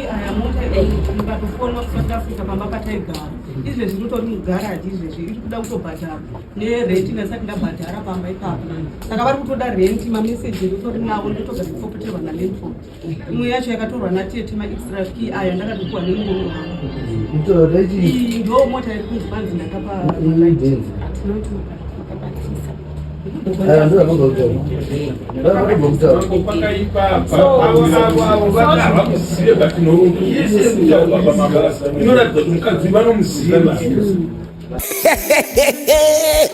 Makey aya mota ndikatofona kuSouth Africa pamba pataigara. Izvezvi ndinotori mugaraji, izvezvi iri kuda kutobhadharwa nerenti, ndasati ndabhadhara pamba ipapo. Saka vari kutoda renti, mameseji ndotori navo, ndotogara kupopoterwa nalandlord. Imwe yacho yakatorwa natete, maextra key aya ndakatopiwa nemurume wangu. Iyi ndo mota iri kunzi kwanzi ndakapa. Hatinoti makabatisa. Pakaipa avo avo vana havamuzive, but nhoroondo yese yekutaurwa pamabasa inoratidza kuti mukadzi vanomuziva.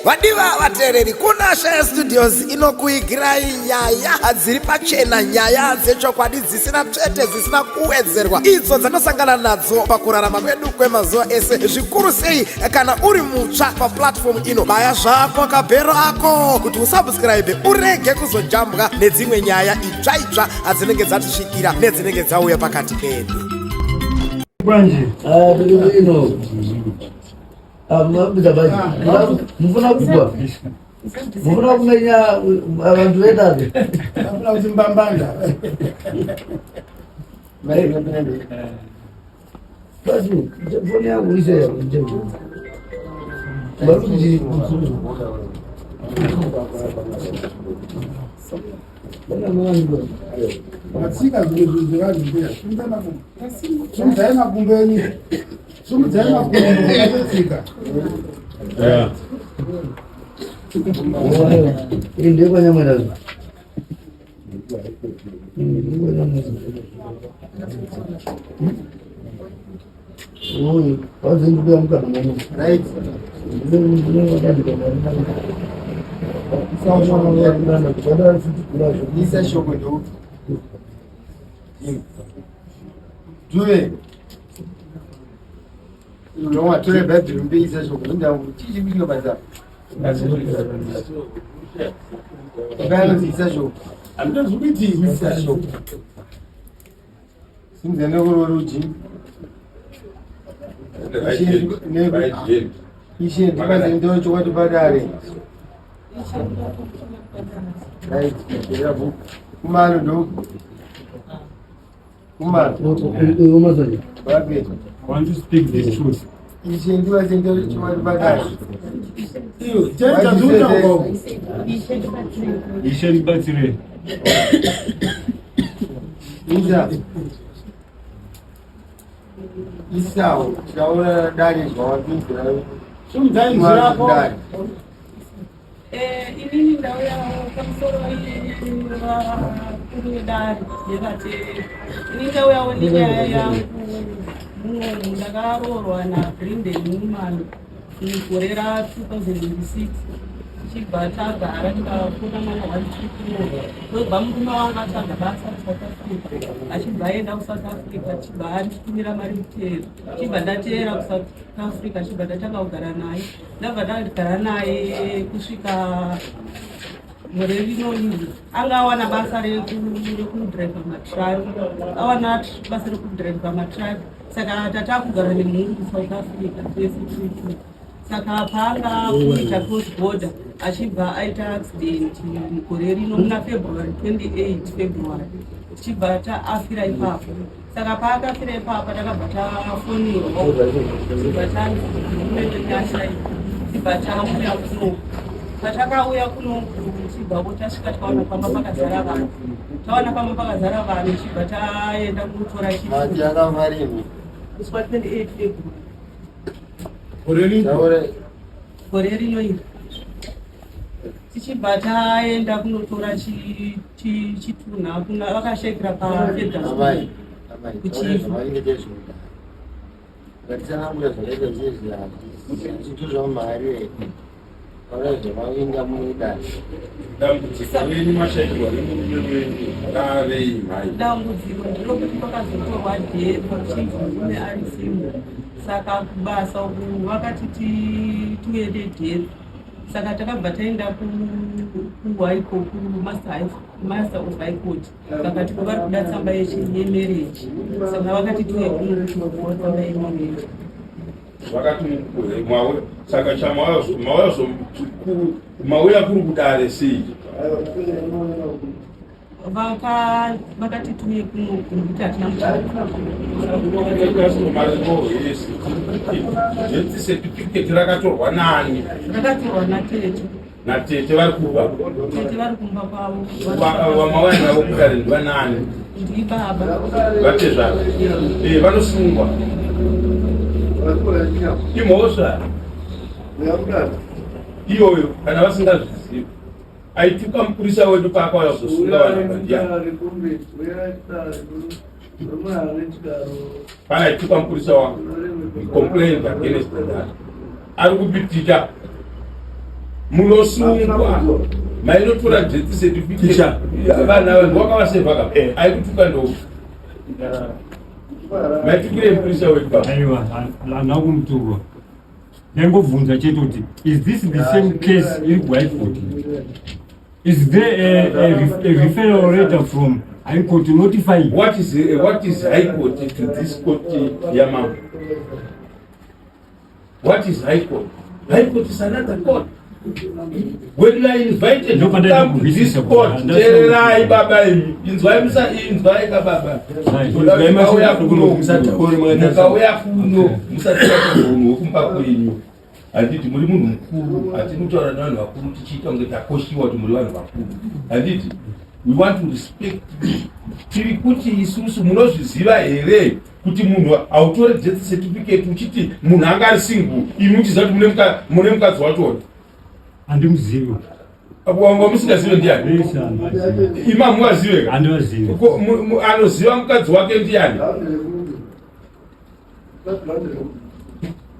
Vadiwa vateereri, kuna Shaya Studios inokuigirai nyaya dziri pachena, nyaya dzechokwadi dzisina tsvete, dzisina kuwedzerwa, idzo dzanosangana nadzo pakurarama kwedu kwemazuva ese. Zvikuru sei kana uri mutsva paplatform ino, baya zvako kabhero ako kuti usubscribe, urege kuzojambwa nedzimwe nyaya itsva itsva dzinenge dzatisvikira nedzinenge dzauya pakati pedu. Kwanje. Ino mufuna kugwa, mufuna kumenya vantu vedare. Afuna kuti mbambanda. Basi foni yangu ise vari. Matsika zvimwe zvinhu zvevanhu mbuya. Sumudzai makumbo enyu. Sumudzai makumbo atotsika. Iri ndekwanyamwera. Oyo vazenguya mukana mano. Right. Isa shoko ndoupi. Tuve. Unowa tore Bhaibheri mbe isa shoko. Inda chichi kuchika basa. Bhaibheri isa shoko. Handinozvikuiti. Isa shoko. Simudza nekurori. Right hand. Ishe, ndikaze ndo chokwadi padare. Right. Kumalo ndo. Kumalo. Vape. Want to speak the truth. Ishe, ndivaze ndo chokwadi padare. Iyo chaita zvinotaurwa. Ishe, ndibatsire. Isa. Isawo, taura dare zvawapinzira. Sumudzai nzwi rako. Dare. Inini ndauyawo pamusoro vakuru vedare nevateereri. Ini ndauyawo nenyaya yangu munomu. Ndakaroorwa naBrinden Newman mugore ra2006, tichibva tagara, tikakura mwana 124. Ndobva murume wangu atsvaga basa kuSouth Africa, achibva aenda kuSouth Africa, achibva anditumira mari muteero, chibva ndateera kuSouth Africa, chibva ndatanga kugara naye. Ndabva ndagara naye kusvika gore rino iri. Anga awana basa rekudhiraivha matruck, awana basa rekudhiraivha matruck. Saka tatakugara nemhuri kuSouth Africa tese tiri. Saka paanga kuita cross border, achibva aita accident mugore rino muna February 28 February, tichibva taafira ipapo. Saka paakafira ipapo, takabva tafonirwa, tibva tanzi murume tibva tauya kuno. Patakauya kuno, tichibvako tasvika, tikaona pamba pakazara vanhu. Taona pamba pakazara vanhu, tichibva taenda kunotora Mati chitunha. akavarimi. Musi wa 28 February. Gore rino. Taura. Gore rino iri. Tichibva taenda kunotora chitunha kuna vakashekera Amai. pafedha. Amai. Kuchifu. Zvamainge chezvinoda. Ngatitsanangura zvakaita zvezvi zvitu zvamari. Taura zvamavinga munoda. Dambudziko renyu, mashaikirwa nemurume wenyu, rarei, mhai? Dambudziko nderokuti pakazotorwa death kuchinzi murume ari single. Saka kubasa uku vakati tiuye nedeath. Saka takabva taenda kuhigh court, kumaster of high court. Vakati vari kuda tsamba yemarriage. Saka vakati tiuye kuno kunopuwa tsamba yemarriage. Vakati mauya, saka chamauya mauya kuri kudare sei? Vakati tuye kuno kuti hatina muchato. Death certificate rakatorwa nani? Rakatorwa natete. Natete vari kuba? Tete vari kumba kwavo. Vamawai navo kudare ndivanani? Ndibaba. Vatezvara. Eh, vanosungwa, imhosva iyoyo kana vasingazvizivi. Aituka mupurisa wedu paakauya kuzosunga vanhu vandiani? Pana aituka mupurisa wangu. He complained against that. Ari kupiticha, munosungwa. Mainotora death certificate, vanhu ava ndowakavasevha ka? Aikutuka ndo maitukire mupurisa wedu pa? Aiwa, handina kumutuka. Ndaingobvunza chete kuti is this the same case iri kuHigh Court? Is there a referral letter from High Court notifying? What is High Court to this court yamambo? What is High Court? High Court is another court. When you are invited to come to this court, teererai baba imi, inzwai, musa inzwai ka baba. Mukauya kuno, mukauya kuno, musati munhu wekumba kwenyu. Handiti muri munhu mukuru? Hatidi kutaura nevanhu vakuru tichiita kunge takoshiwa kuti muri vanhu vakuru, handiti? We want to respect you. Tiri kuti isusu, munozviziva here kuti munhu hautore death certificate uchiti munhu anga ari single, imi muchiziva kuti mune mukadzi wachona? Handimuzivi. Wanga musingazive ndiani? Vese handivazivi. Ima muvazive ka? Handivazivi. Anoziva mukadzi wake ndiani?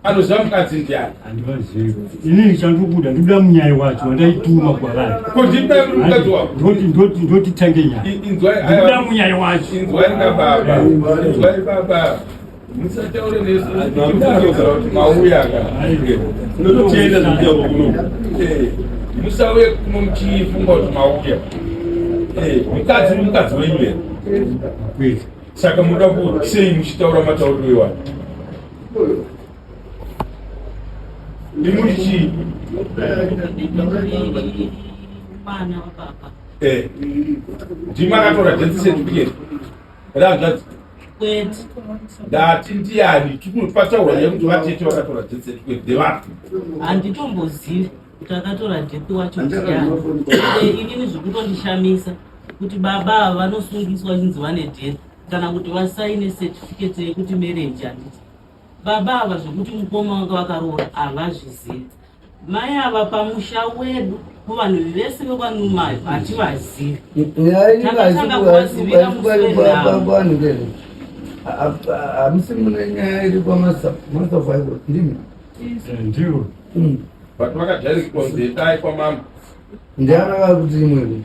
Anoziva mukadzi ndiani? Handivazivi. Inini chandikuda, ndikuda munyai wacho wandaituma kwavari. Ko ndimai muri mukadzi wako? Ndoti tange nyaya. Inzwai. Ndikuda munyai wacho. Inzwai ka baba, inzwai baba, musataure nesu tichifungidzira kuti mauya ka. Tinototenda zvekutaura kuno. Musauye kuno muchifunga kuti mauya. Mukadzi uri mukadzi wenyu here? Kwete. Saka muda kuti sei muchitaura matauriro iwayo? Ndimuri chii? Mwana wababa. Ndimi akatora death certificate rehanzvadzi? Kwete. Ndati ndiani? Pataurwa yekuti vatete vakatora death certificate, ndevapi? Handitombozivi kuti akatora death wacho ndiani. Inini zvikutondishamisa kuti baba ava vanosungiswa chinzi vane death kana kuti vasaine certificate yekuti marriage, handiti? Baba ava zvekuti mukoma wanga vakaroora havazvizivi. Mai ava pamusha wedu, kuvanhu vese vekwaNumayo, hativazivi. Takatanga kuvazivira musi wenhamo. Kwaningere hamusi mune nyaya iri kwamasurvival, ndimi? Ndiwo. But vakadirectwa kunzi endai kwamama. Ndiana kuti imwewe?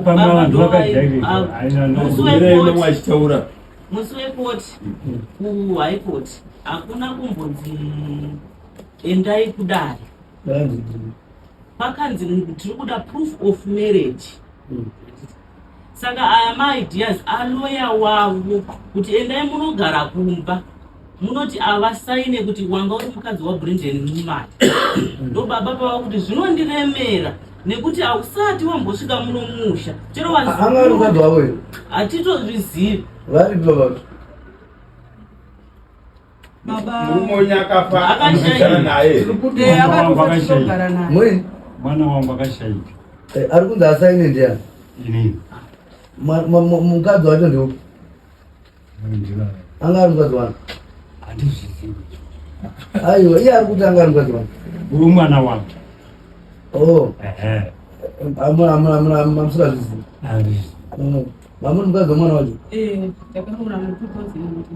Pamwe vanhu vakadirectwa. Musi Mirai wekoti achitaura. Musi wekoti kuHigh Court hakuna kumbonzi endai kudare. Pakanzi tiri kuda proof of marriage. Saka aya maideas aloya wavo kuti endai munogara kumba, munoti avasaine kuti wanga uri mukadzi waBrenden Mumati. Ndo baba pava kuti zvinondiremera nekuti hausati wambosvika muno musha chero. Anga ari mukadzi wavo here? Hatitozvizivi. Vari baba? Baba Murume wenyu akafa? Akashayika. Anogara naye? Mwana wangu akashayika. Moi. Mwana wangu akashayika. Ari kunzi asaine ndiani? Inini. Mukadzi wacho ndeupi? Anga ari mukadzi wani? Handizvizivi. Aiwa, iye ari kuti anga ari mukadzi wani. Uri mwana wangu. Oh. Ehe. Hamusingazvizivi? Handizvizivi. Mamuri mukadzi wemwana wacho? Takaroora mu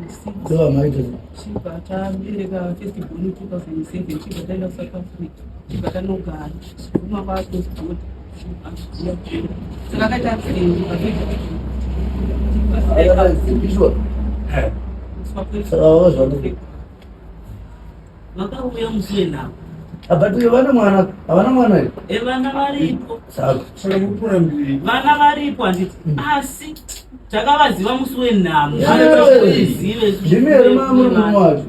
2006. Seva maita? Chibva tabereka first born 2007, chibva taenda kuSouth Africa, chibva tanogara kuma kwacross border. Saka akaita accident. Ishwa. Saka wakazvana? Vakauya musi wenhamo. But uyo vane mwana, havana mwana here? Evana varipo. Saka Saka mukurambirei? Vana varipo, handiti? Asi takavaziva musi wenhamo. Ndimi here mamuri murume wacho?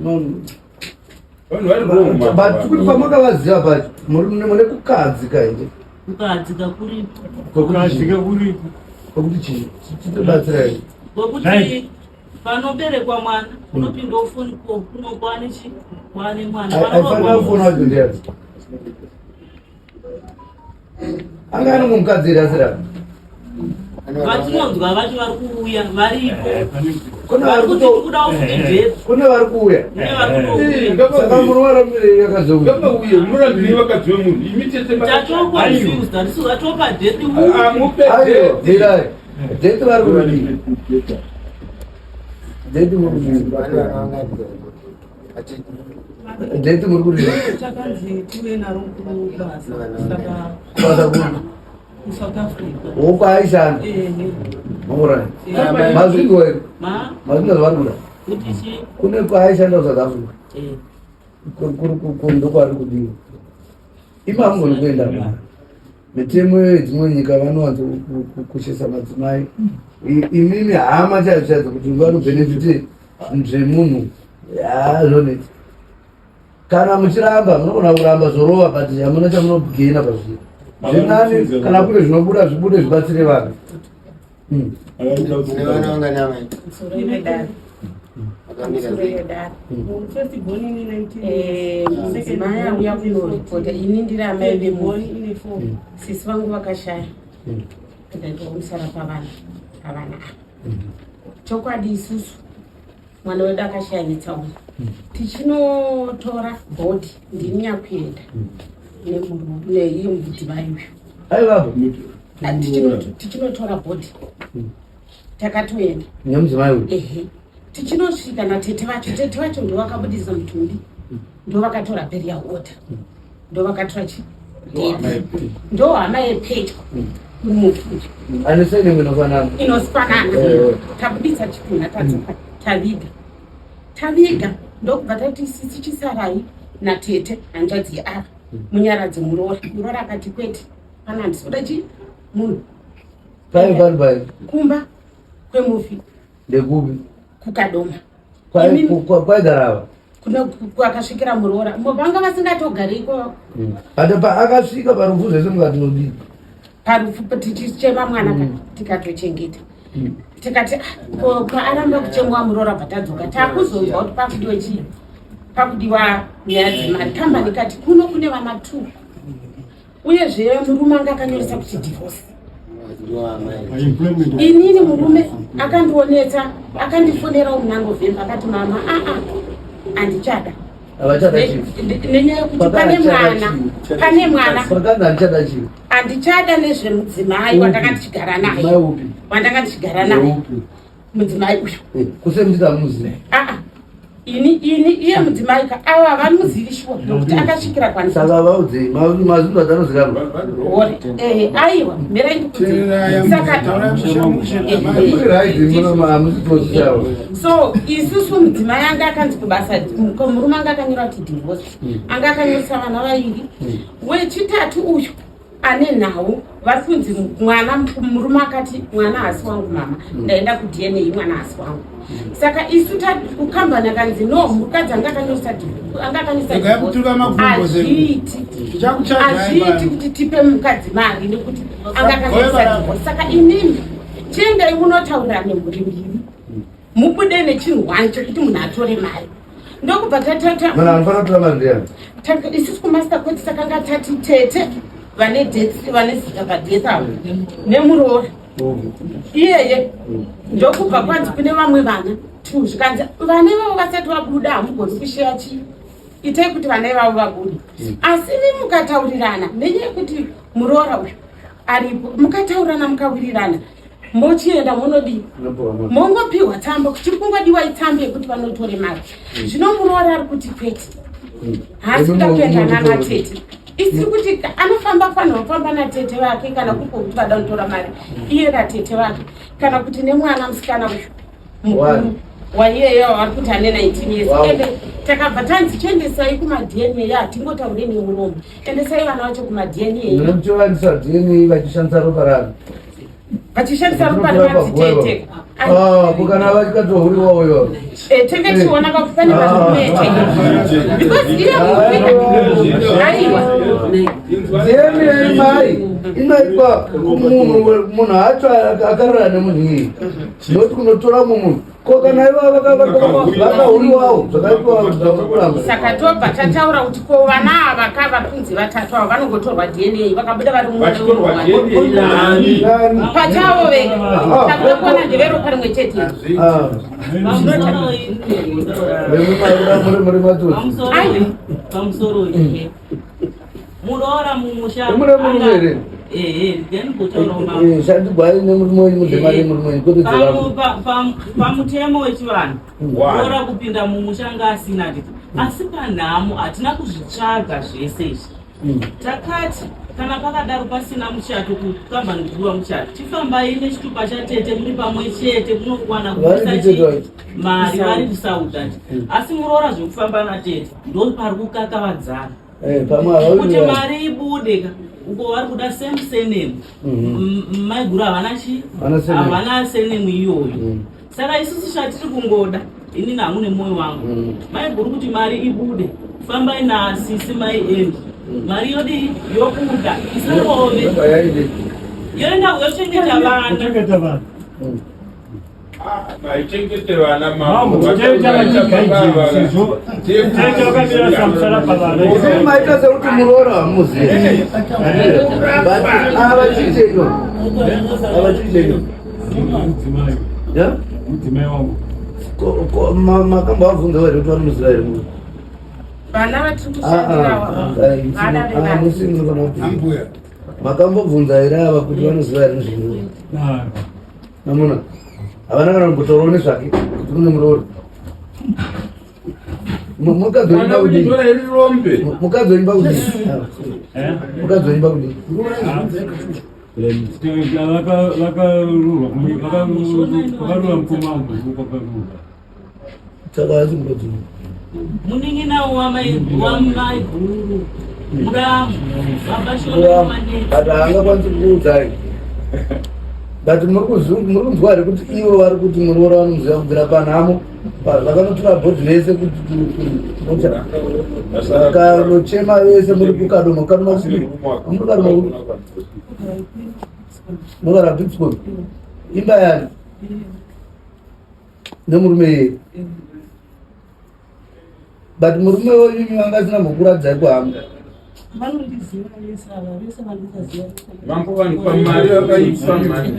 Vanhu vari wrong. But kuti pamakavaziva pacho mune kukadzika here? Kukadzika kuripo. Kukadzika kuripo. Wekuti chii? Chitobatsirai. Wekuti panoberekwa mwana unopinda phone call kunokwane chi kwane mwana. Aifanira kufona wacho ndiani? Anga ane mukadzi here asira? Vatinonzwa vacho vari kuuya varipo. Kune vari kuti kuda futi death. Kune vari kuuya. Kune vari kuuya. Saka murume akazouya. Ngavauye munorambirei vakadzi vemunhu imi tete Tato confused handisi vatopa death Amupe Aiwa, mirai. Death vari kudii? Death muri kudii? Death muri kudii? Takanzi tive naro kubasa saka Kubasa kupi? kuSouth Africa. Woko aishanda. Alright. Mazvinzwa here? Ma Mazvinzwa zvavari kuda? kuti chi Kune kwaaishanda kuSouth Africa. Eh. Ndokwaari kudiwa. Imi hamugoni kuenda mwana. Mitemo yedzimwe nyika vanowanza kukoshesa madzimai. Imimi hama chaidzo chaidzo kuti vanobhenefite zvemunhu. Zvonetsa. Kana muchiramba munogona kuramba zvorova but hamuna chamunogena pazviri. Zvinani kana kune zvinobuda zvibude zvibatsire vanhu. Mudzimai auya kunoripota ini ndiri amai vemufi sisi vangu vakashaya ndaitwa musara pavana pavana ava chokwadi isusu mwana wedu akashaya netsaona tichinotora bhodhi ndini nyakuenda neiye mudzimai uyu Aivapo. Tichinotora bhodhi takatoenda Nemudzimai uyu. Ehe, tichinosvika natete vacho, tete vacho ndovakabudisa mutumbi, ndovakatora burial order, ndovakatora chi ndo hama yepedyo kumufi uyu. Ane surname inofanana. Inosipanana. Tabudisa chitunha, tadzoka, taviga, taviga, ndokubva tati sisi chisarai natete hanzvadzi yeava munyaradzi muroora. Muroora akati kwete, pana handisi kuda chi munhu. Pai pari pai. Kumba kwemufi. Ndekupi? Kukadoma. Kwaigara ava. Kuno kwakasvikira muroora. Vanga vasingatogari iko. But pa akasvika parufu zvese mukatinodii? Parufu tichichema mwana ka tikatochengeta. Tikati "Ah, ko paaramba kuchemwa muroora patadzoka takuzonzwa kuti pakudiwa chii? Pakudiwa nyaya dzemari. Kambani kati kuno kune vana 2. Uyezve murume anga akanyoresa kuti divorce. Inini murume akandionetsa, akandifonera muna November akati mama aa handichada. Havachada chii? Nenyaya yekuti pane mwana, pane mwana. Pakanzi handichada chii? Handichada nezvemudzimai wandanga ndichigara naye. Mudzimai upi? Wandanga ndichigara naye. Upi? Mudzimai uyu. Kusemuti tamuziva. Aa ini iye mudzimai ka ava vamuzivi shuwa nokuti akasvikira kwani. Saka vaudzei mazvinhu atanozikanwa. Ore ehe aiwa mirai ndikudzei. Saka so isusu mudzimai anga akanzi kubasa murume anga akanyora kuti divorce anga akanyoresa vana vairi wechitatu uyu ane nhau vari kunzi mwana murume akati mwana haasi wangu mama ndaenda kuDNA mwana haasi wangu. Saka isu kukambani akanzi no mukadzi anga akanyoresa anga akanyoresa Regai kutuka makumbo zenu. hazviiti Tichakuchajai hazviiti pano. kuti tipe mukadzi mari nekuti anga akanyoresa divorce. Saka imimi chiendai munotaurira nemhuri mbiri mubude nechinhu one chekuti munhu atore mari ndokubva tatata Munhu anofanira kutora mari ndiyani? Isusu kumaster court takanga tati tete vane death vane zita padeath avo nemuroora iyeye ndokubva kwanzi kune vamwe vana two zvikanzi vana ivavo vasati vabuda hamugoni kusheya chii itai kuti vana ivavo vabude asi imi mukataurirana nenyaya yekuti muroora uyu aripo mukataurirana mukawirirana mochienda munodii mongopiwa tsamba chiri kungodiwa itsamba yekuti vanotore mari. Zvino muroora ari kuti kwete haasi kuda kuenda nanatete isiri kuti anofamba fanira kufamba natete vake kana kuri kwokuti vada kutora mari iye natete vake kana kuti nemwana musikana uyu mukuru waiyeyo vari kuti ane 19 years. Ende takabva tanzi chiendesai kumaDNA hatingotaure nemuromo endesai vana vacho kumaDNA. Munotiwanisa DNA vachishandisa ropa ravo. Vachishandisa ropa remadzitete. Ah, ko kana vachikatohuriwawo ivo. Eh, tenge tichiona ka pane vari kumete. Because iye mufi aiwa. DNA mai inoitwa kumunhu munhu acho akarara nemunhu iyeye noti kunotora mumwe munhu ko kana ivo vakahuriwawo zvakaitwa zvakuramba Saka tobva tataura kuti ko vana ava ka vari kunzi vatatu ava vanongotorwa DNA vakabuda vari Vachitorwa DNA nani? pachavo vega. Takuda kuona ndeveropa rimwe chete. Ah, muri matsotsi. Aiwa. Pamusoro iyi muroora mumusha Mune murume here? Ehe, then kutorawo mambo. Eh, shandigwai nemurume wenyu mudemari yemurume wenyu kwete dzevanhu. Pamutemo wechivanhu Why? muroora kupinda mumusha anga asina nditi asi panhamo hatina kuzvitsvaga zvese izvi. Takati kana pakadaro pasina muchato kukambani kudiwa muchato chifambai nechitupa chatete muri pamwe chete munokwana Vari kubvisa kutete chi vacho. mari vari kusaudhati asi muroora zvekufamba natete ndo pari kukakavadzana Eh, pamwe havawi kuti vanhu. mari ibude ka uko vari kuda same surname. Maiguru havana chi Havana surname. havana surname iyoyo. Saka isusu chatiri kungoda inini hangu nemwoyo wangu maiguru kuti mari ibude fambai nasisi mai endi mari yodii yobuda isarove Yobva yaende. yoenda yochengeta vana. Kuchengeta vanhu. Vaichengete vana. Mambo, tete vachigaidzira sezvo tete vakamira samusara pavana. Imi maita sekuti muroora hamuzivi. But ava chichenyo. Ava chichenyo. Mudzimai. Yeah? Mudzimai wangu. Makambovabvunza here kuti vanomuziva here munhu? Vana vatiri Ah, ah, kushandirawo ah, vana ah, vevanhu. musi munofanira kuti Ambuya. Makambobvunza here ava kuti vanoziva here zvinhu? Ah. Namuna. Havana kana kumbotaurawo nezvake kuti kune muroora. Mukadzi Mwana weimba kudii? kuchitora iri rombe. Mukadzi weimba kudii? Eh? Mukadzi weimba kudii? Vakarurwa vakarura mukoma wangu kwakarurwa. Saka asi mukadzi wenyu. Munin'ina wamaiguru muramu baba Muramu. shona. But haangakwanisi kukuudzai. But muri kunzwa here kuti ivo vari kuti muroora vanomuziva kubvira panhamo vakanotora bhodhi vese kuti vakanochema vese muri kukadoma kukadoma kupi? Muri kukadoma kupi? Mugara Pittsburgh. Imba yani nemurume iyeye. But murume wenyu anga asina mbokuradzai kuhama. Vanondiziva vese ava, vese vandingaziva. Mambo, vanhu pamari vakaipa mari.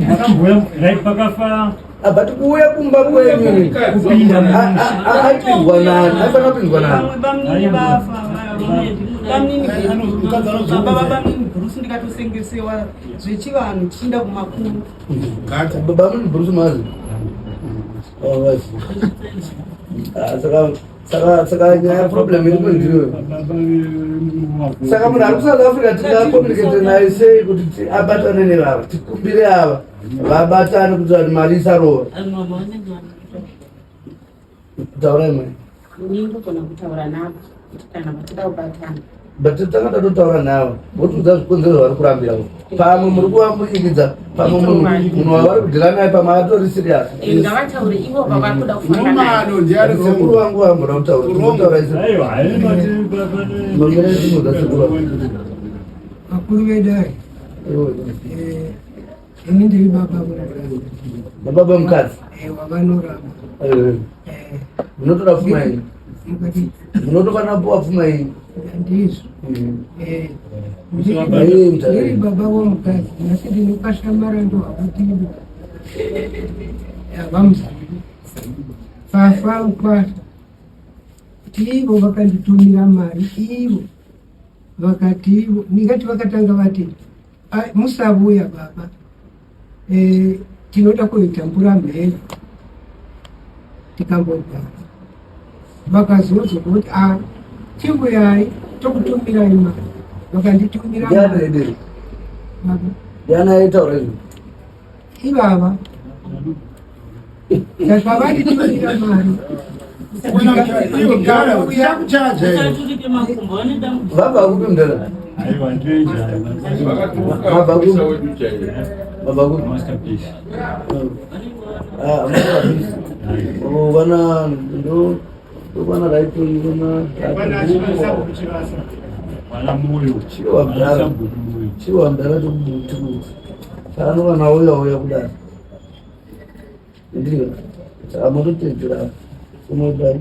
Makamboya right pakafa. Ah, but kuuya kumba kwenyu Kupinda aipindwa nani? Aifanira kupindwa nani? Vamwe bamnini vafa, bamnini baba vabamnini Bruce ndikatosengesewa zvechivanhu tichienda kumakuru. Bamnini Bruce mazi. Oh, vazi. Ah, saka nyaya problem iripo ndiyo. Saka munhu ari kuSouth Africa tingacommunicate naye sei kuti abatane nevava tikumbire ava vabatane kuti vanhu mari isarova? Taurai mai. Ini ndogona kutaura navo kuti kana vachida kubatana. But tanga tatotaura navo votiudza zvikonzero zvavari kurambira. Pamwe muri kuvambunyikidza, pamwe munhu wavari kudhira naye pamwe atori serious. Eh, ngavataure ivo vavari kuda kufamba naye. Mumano ndiani? Sekuru vangu vamboda kutaura, tinotaura isi. Aiwa, hainoti. Mamire tinoda sekuru vangu. Vakuru vedare, ini ndiri baba vemukadzi. Nababa mukadzi. Wavanoramba. Munotora pfuma yenyu. Mukati. Munotofanira kupuwa pfuma yenyu. Ndizvo. Eh, mutare. Ndiri baba vomukadzi nhasi ndinokashamara ndohakutivi havamuzivi fafa ukwasha kuti ivo vakanditumira mari ivo vakati ivo ndingati vakatanga vati "Ai, musavuya baba. Tinoda kuita mbura mheno tikambogara vakazozwa kuti a chinguyai tokutumirai mari vakanditumira Ndiani mari. ederi? Baba, Ndiani aitaura izvo? Ivava saka vanditumira mari. Iwe mdara, tichakuchaja iwe. Usaturike makumbo vane dambudziko. Vabva kupi mudara? Aiwa, ndinoenja. Mabva kupi? Mabva kupi? Masterpiece. Ah, masterpiece. Oh, vana ndo ndo vana right vana Vana Moyo. Chiwa mdara. Sabhuku Moyo. Chiwa mdara tokuti pano vana uya uya kudai. Ndiyo. Saka mototedzera unodai.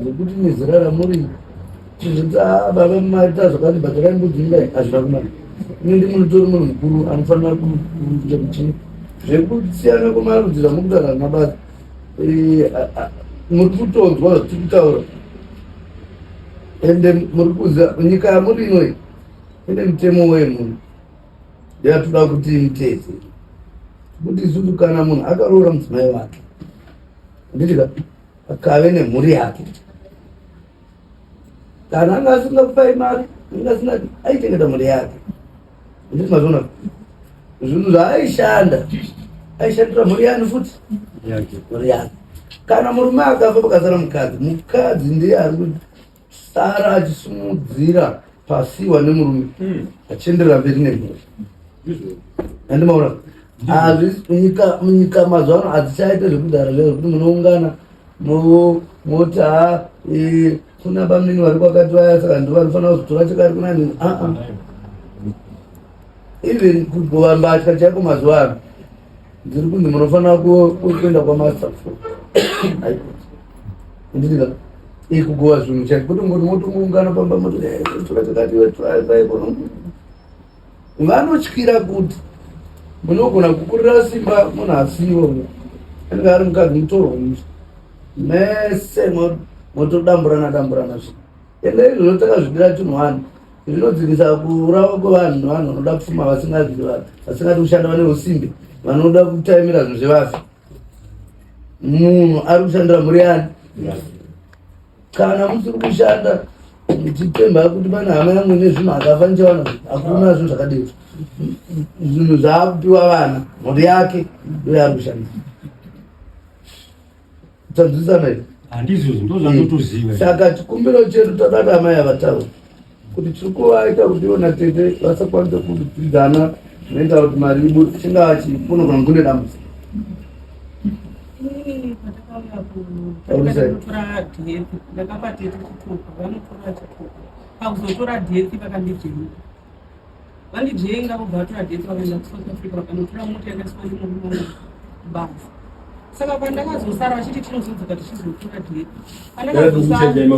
Nekuti nezera ramuri chizoti ah baba maita zvakati bhadharai mbudzi ingai hazvina kunaka. Ine ndi munotori munhu mukuru anofanira kuita kuti zvekusiyana kwemarudzi zvamukutaura hazvina basa. Eh, muri kutonzwa zvatiri kutaura ende muri kuziva nyika yamuri inoyi ine mitemo wemunhu yatoda kuti muteze kuti isusu kana munhu akaroora mudzimai wake nditika akave nemhuri yake kana anga asinga kupai mari anga asina aichengeta mhuri yake nditi mazviona zvinhu zvaaishanda aishandira mhuri yani futi mhuri yake kana murume akafa pakasara mukadzi mukadzi ndiye ari kusara achisimudzira pasiwa nemurume achienderera mberi nemhuri andimaona nyika munyika mazuva ano hadzichaita zvekudhara zviya zvekuti munoungana moti ha kuna bamnini vari kwakati vaya saka ndo vanofanira kuzotora chekari kuna nini aa even kugova mbatya chaiko mazuva ano ndiri kunzi munofanira kuenda kwamaster ndidika kugova zvinhu chaiko kuti ngoti motongoungana pamba moti tora chakati toaikono vanotyira kuti munogona kukurira simba munhu asiwo anenge ari mukadzi mutorwa musha mese motodamburana damburana zvi ende izvozvo takazvidira chinhu wani zvinodzivisa kuurawa kwevanhu vanhu vanoda pfuma vasingadi kushanda vane usimbe vanoda kutaimira zvinhu zvevafi munhu ari kushandira mhuri yani kana musiri kushanda muchitemba kuti pane hama yangu ine zvinhu akafa nichawana hakuna zvinhu zvakadii zvinhu zvaakupiwa vana mhuri yake ndoyaari kushandisa tanzwisana izvi handizvo ndo zvandotoziva saka chikumbiro chedu tadati amai avataura kuti tiri kuvaita kuti ivo natete vasakwanise kudzidzana zvinoita kuti mari ibude chingava chikunogona kune dambudziko Inini patakauya kutora death ndakapa tete chitupa vanotora chitupa pakuzotora death vakandijenga vandijenga vobva vatora death vakaenda kusouth africa vakanotora mota yakaiswa nemurume wangu kubasa saka pandakazosara vachiti tinozodzoka tichizotora death pandakazosara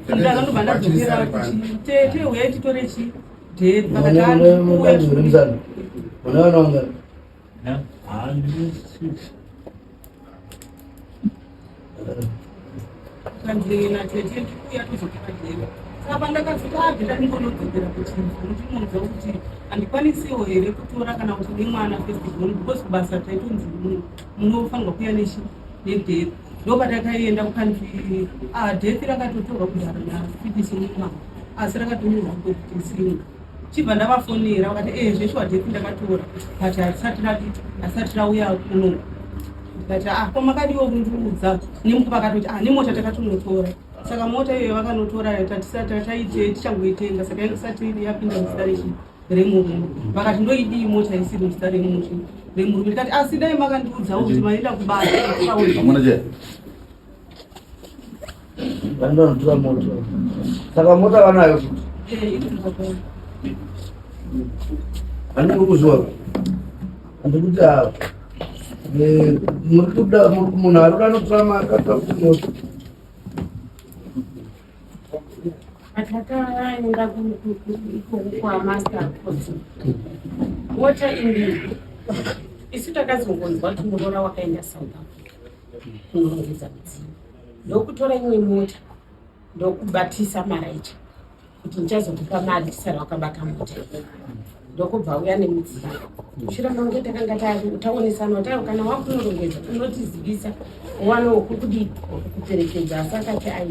ndakandobva ndadzokera kuti tete huyai titore chi death vakati handikuuya kanzi natete ndikuuya tozotora death saka pandakazoti abvita ndingonodzokera kuchinzi notinonzwa kuti handikwanisiwo here kutora kana kuti nemwana first born because kubasa taitonzi munofanirwa kuuya nechi nedeath ndopatakaenda kukanzi ah, death rakatotorwa kudhara nafitisi mumama asi rakatonyorwa kuti singa chibva ndavafonera vakati e zveshuwa death ndakatora but harisati rati harisati rauya kuno ndikati ah ko makadiwo kundiudza vakatoti ah nemota takatonotora saka mota iyoyo vakanotora tatisati taite tichangoitenga saka yanga isati yapinda muzita rechi remurume vakati ndoidii mota isiri muzita remurume ndikati asi dai makandiudzawo kuti maenda kubasa vanoda kunotora mota saka mota vanayo futi handiri kuzviwa handikuti ava muri kuda munhu ari kuda anotora makatora kuti mota Patakaenda ikoko kwamaster court mota indi isu takazongonzwa kuti muroora wakaenda South Africa kunorongedza midziyo ndokutora imwe mota ndokubatisa maraicha kuti ndichazokupa mari tisara wakabata mota ndokubva uya nemudziyo mushure mange takanga taonesana kuti aiwa kana wakunorongedza unotizivisa uwane wokukudii wekukuperekedza asi akati ai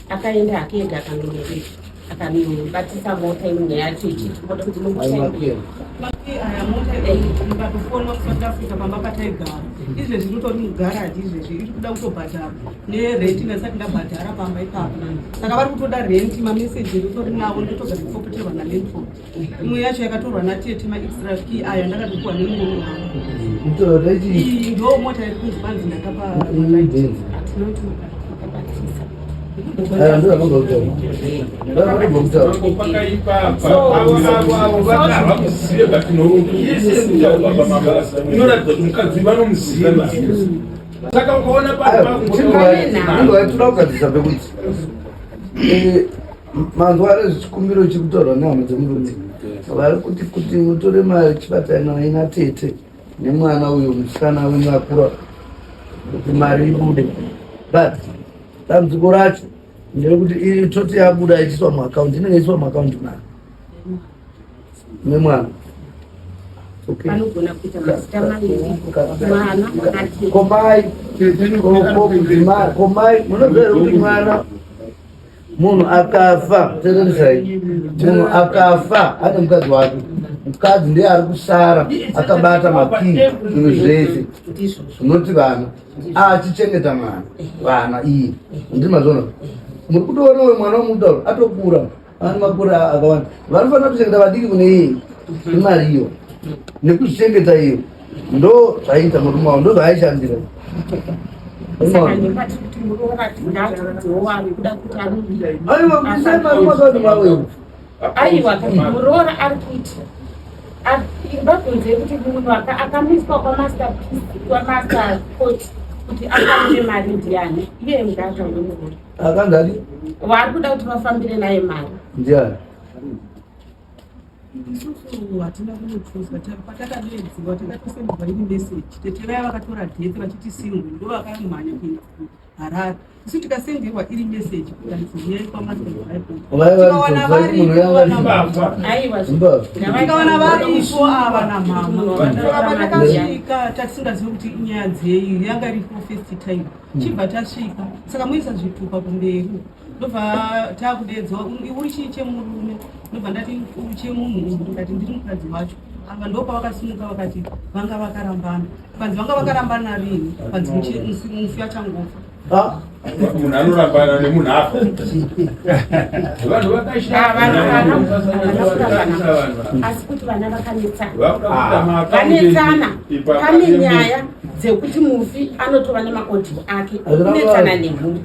akaenda hake ega akanorongedza akanobatisa mota imwe yacho ichiti moda kuti Makii aya mota ndikatofonwa kuSouth Africa pamba pataigara izvezvi inotori mugaraji izvezvi iri kuda kutobhadharwa nerenti ndasati ndabhadhara pamba ipapo saka vari kutoda renti mameseji nditori nawo ndotogara kufopoterwa nalandlord imwe yacho yakatorwa natete maextra key aya ndakatopiwa nemurume wangu iyi ndo mota iri kunzi kwanzi ndakapa Inoratidza kuti mukadzi vanomuziva saka ukaona toda kugadzirisa pekuti eh, manzwa ari chikumbiro chiri kutaurwa nehama dzemurume vari kuti kuti utore mari chibatana ina tete nemwana uyo musikana wenyu akura kuti mari ibude but dambudziko racho nderekuti iri toti yabuda ichiiswa muakaunti inenge ichiiswa muakaunti mari nemwana vanogona kuita mazita maviri mwana komai komai munoziva here kuti mwana munhu akafa tereresai munhu akafa ane mukadzi wake mukadzi ndiye ari kusara akabata makii zvinhu zvese zvinoti vana achichengeta mwana vana iye ndimazvona muri kutoona uyo mwana wamutauro atokura ane makore akawanda vanofanira kuchengeta vadiki kune iye imari iyo nekuzvichengeta iyo ndo zvaiita murume wavo ndo zvaaishandira aiwa kuisai mari mwakati mavo aiwa muroora ari kuti vabvunzei kuti munhu akamiswa kwamaster kwamaster coach kuti afambire mari ndiani iye ngaataure muroora akanzi adi waari kuda kuti vafambire naye mari ndiani Isusu hatina kunochuzwa patakadeedzwa takatosenderwa iri message tete vaya vakatora death vachiti single ndo vakamhanya kuenda kuharare isu tikasenderwa iri message kukanzi huyai kwamaaaikawana varikoikawana varipo ava namama apa takasvika tatisingazivi kuti inyaya dzei yanga iripo first time chibva tasvika saka muisa zvitupa kumberi ndobva takudeedzwa uri chii chemurume ndobva ndati uri chemunhu uyu ndikati ndiri mukadzi wacho ava ndopavakasimuka vakati vanga vakarambana panzi vanga vakarambana rini panzi mufi achangofa ah. munhu anorambana nemunhu afa vanhu vakashavanhu asi kuti vana vakanetsana vanetsana pane nyaya dzekuti mufi anotova nemaaudio ake okunetsana nemhuri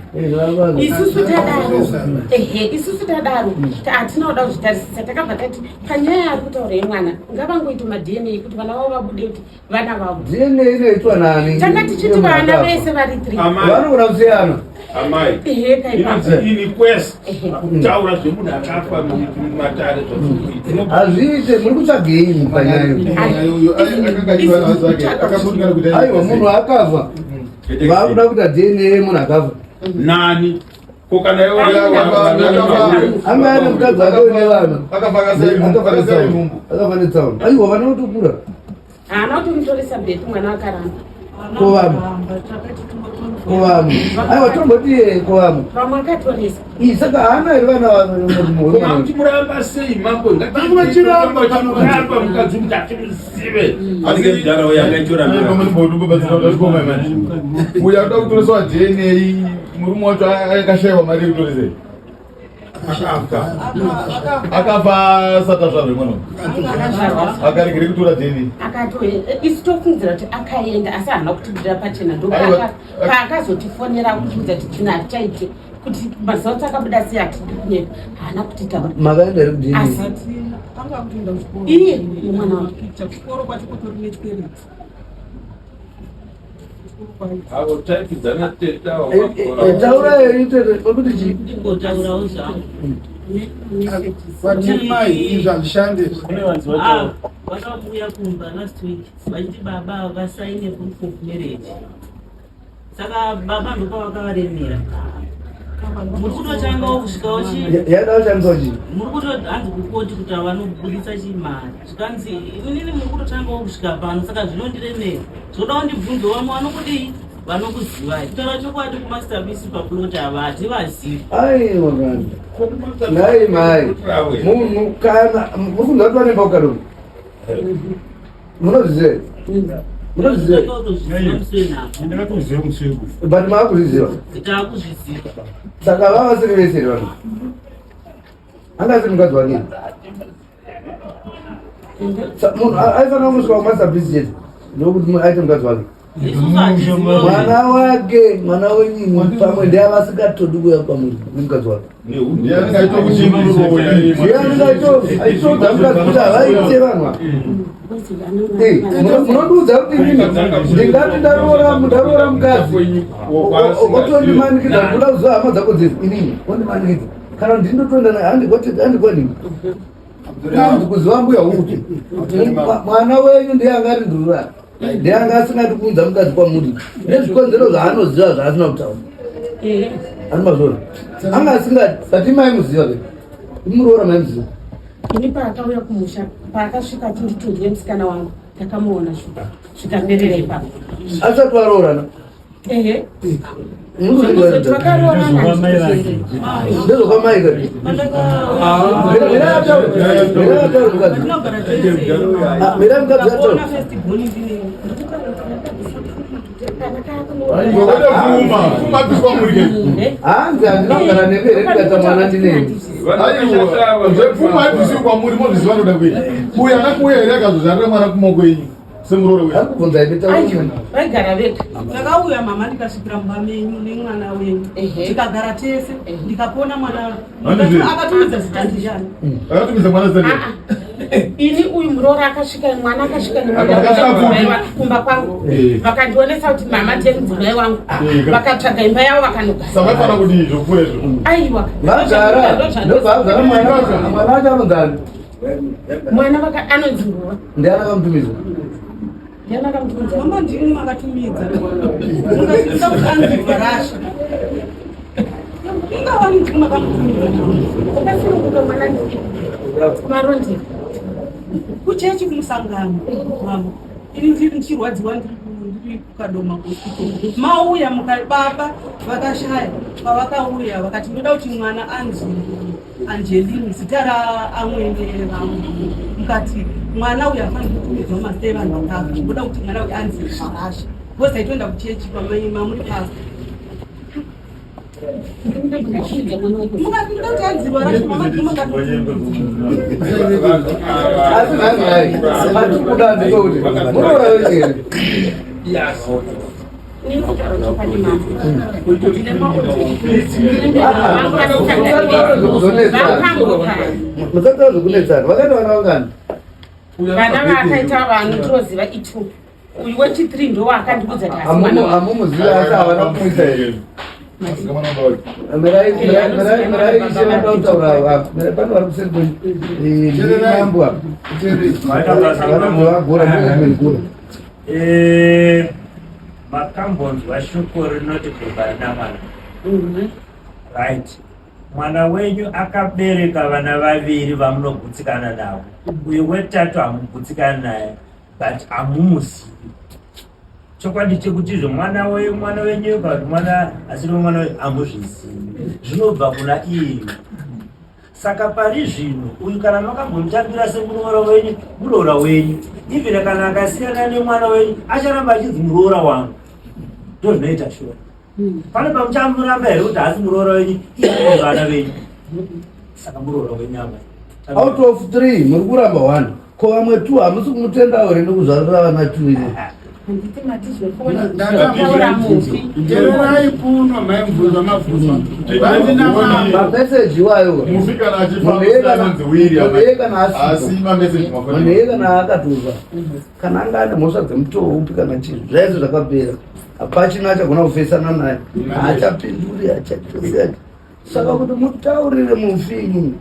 isusu tadaro ehe isusu tadaro hatina kuda kuzvitarisisa takabva tati panyaya yaari kutaura yemwana ngavangoita madna kuti vana vavo vabude kuti vana vavo dna inoitwa nani tanga tichiti vana vese vari three vanogona kusiyana amai inonzi inquest kutaura zvemunhu akafa mumatare zvazvikuita hazviite muri kutsvagei panyaya aiwa munhu akafa vakuda kuita dna yemunhu akafa nani ko kana amai ane mukadzi wake une vana akafa netsaona aiwa vana votokura haana kutomutoresa bheti mwana akaramba kovamwe kovamwe aiwa tomboti eh, kovamwe vamwe akatoresa ii saka haana here vana vamuti muramba sei mambo ngatiramba mukadzi kuti atimuzive anenge mudhara uyo angaitorambiuyo akuda kutoreswa dna murume wacho akashaiwa mari yekutoresei akafa asati azvarwe mwana akaregere kutora dna isu tofungidzira kuti akaenda asi haana kutibudira pachena ndopaakazotifonera kutiudza kuti zvinhu hazvichaite kuti mazuva kuti akabuda sei hatidi kunyepa haana kutitaura makaenda here kudna iye nemwana wake chikoro kwacho kutori nechikwereti Avo type dzana teta eh, eh, eh, taura henyu tete kuti chii ndingotaurawo zvangu Kwatiri mai izvi hazvishande izvi. Ah, vakauya kumba last week vachiti baba vasaine proof of marriage saka baba ndopavakavaremera muri kutotangawo kusvikawo chi yaida kushandiswa chii muri kuto hanzi kukoti kuti vanobuditsa chimari zvikanzi inini muri kutotangawo kusvika pano saka zvinondiremera zvoda undibvunze vamwe vanokudii vanokuzivai kutaura chokwadi kumaster pisi paplot ava hativazivi aiwa kani nhai mai munhu kana muri kunzwa kuti vanemba kukadoni Munozviziva? Munozviziva? Ndakatoziva musi wekufa. But maakuzviziva. Takuzviziva. Saka vava vasiri vese here vanhu? Anga asiri mukadzi wake. Munhu aifanira kusvika kumasterpiece chete ndokuti aite mukadzi wake. Mwana wake, mwana wenyu pamwe ndiye avasingatodi kuuya kwamuri nemukadzi wake. Ndiye anenge aitokuchimuroya. Ndiye anenge aitoudza mukadzi kuti havaite vanhu ava. Munondiudza kuti inini ndingati ndaroora ndaroora mukadzi otondimanikidza kuda kuziva hama dzako dzese inini ondimanikidza kana ndindotoenda naye handikwani hanzi kuziva mbuya hukuti mwana wenyu ndiye angati ndurura ndiye anga asingadi kuunza mukadzi kwamuri nezvikonzero zvaanoziva zvaasina kutaura ani mazvona anga asingadi but imaimuziva ke imuroora maimuziva Ini paakauya kumusha paakasvika achinditi ndiye musikana wangu ndakamuona shuka zvikaperera ipapo. Asati varoorana? Ehe. Takaroorana. Ndezvokwamai ka? Mira mukadzi ataura. Hanzi handina kugara nemi here ndikaita mwana ndinemi. Aiwa, zvepfuma haibvisiwi kwamuri mozviziva noda kuita. Uyu ana kuuya here akazozvarira mwana kumoko enyu semuroora uyu. Arikubvunza imi taura. Vaigara vega. Ndakauya mama ndikasvikira mumba menyu nemwana wenyu tikagara tese ndikapona mwana akatumidza zita ndiyani? Akatumidza mwana zita ndiyani? Ini uyu muroora akasvika mwana akasvika kumba kwangu vakandionesa kuti mama ndiye mudzimai wangu vakatsvaga imba yavo vakanogara. Saka vaifanira kudii zvokupfuura izvo? Aiwa. Vagara ndobva mwana mwana wacho anonzani? Mwana vaka anonzi Nguva. Ndiani akamutumidza? Ndiani akamutumidza? Mama ndimi makatumidza. Mukazivisa kuti anzi Varasha. Ingawani ndimi makamutumidza. Akasununguka mwana ndiki. Kumarondera. Kuchechi kumusangano mama. Ini ndiri ndichirwadziwa ndiri ndiri kuKadoma hospital. Mauya muka baba vakashaya pavakauya vakati ndoda kuti mwana anzi Angeline zita raamwene vangu mukati mwana uyu afaniri kutumidzwa mazita evanhu vakafa ndoda kuti mwana uyu anzi Varasha because aitoenda kuchechi pamamuri pasta mukati ndoda kuti anzi Varasha mama ndimi makatotumidza. Asi nhai nhai, patikuda ndepekuti muroora wenyu here? Musataura zvekunetsana. Vakaita vana vangani? Vana vaakaita vanhu tinoziva itu uyu wechi3 ndowaakandibudza kuti asi mwana wangu. Hamumuzivi asi havana kumuisa here? Mirai mirai mirai ishe vanoda kutaura ava. Mirai pano vari kuseri kwenyu. Ndimambo apa. Vanogora gora. Makambonzwa shoko rinoti gomba rina mwana? Right, mwana wenyu akabereka vana vaviri vamunogutsikana navo. Uyu wetatu hamugutsikani naye, but hamumuzivi. Chokwadi chekuti izvo mwana mwana wenyu kana kuti mwana asiri mwana wenyu hamuzvizivi, zvinobva kuna iye. Saka pari zvino uyu kana makambomutambira semuroora wenyu, muroora wenyu, even kana akasiyana nemwana wenyu acharamba achinzi muroora wangu. Ndozvinoita shuwa. Pane pamuchamuramba here kuti haasi muroora wenyu, iye vana venyu. Saka muroora wenyu apa. Out of three muri kuramba one. Ko vamwe two hamusi kumutendawo here nekuzvarira vana two iri? Handiti matizvefona mufi. Tererai kuno maimubvunza mabvunzo. Vanzi namama. Mameseji iwayo. Mufi kana achifa Munhu iye kana- anonzi wiri munhu iye kana asi asipo. mameseji Munhu mafanira. iye kana akatofa. Kana anga ane mhosva dzemutoo upi kana chii zvese zvakapera. Hapachina achagona kufesana naye. Haachapinduri haachatosi. Saka kuti mutaurire mufi imimi.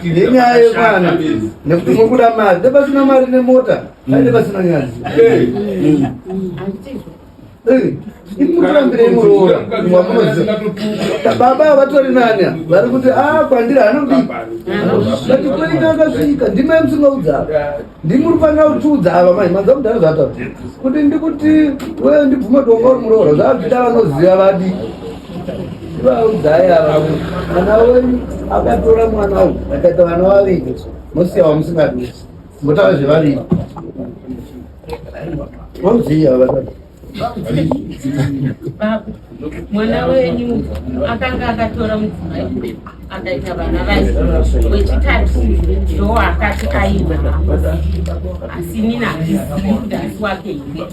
Nenyaya yemwana nekuti muri kuda mari ndepasina mari nemota aine pasina nyadzi. Imurambirei muroora wamunoziva. Baba vatori nani ava? Vari kuti a kwandiri hanodii but kwenyu akasvika ndimai musingaudza ndimi muri kufanira kutiudza ava mai manza kudhara zvataura kuti ndikuti we ndibvume kuti wanga uri muroora zvazvida vanoziva vadi tivaudzai ava mwana wenyu akatora mwana uyu akaita vana vaviri. Mosiya wamusingadi. Motaura zvevaviri. Vanoziva vatatu. Baba, mwana wenyu akanga akatora mudzimai akaita vana vake wechitatu ndowaakati aiwa asi inini handizivi kuti asi wake here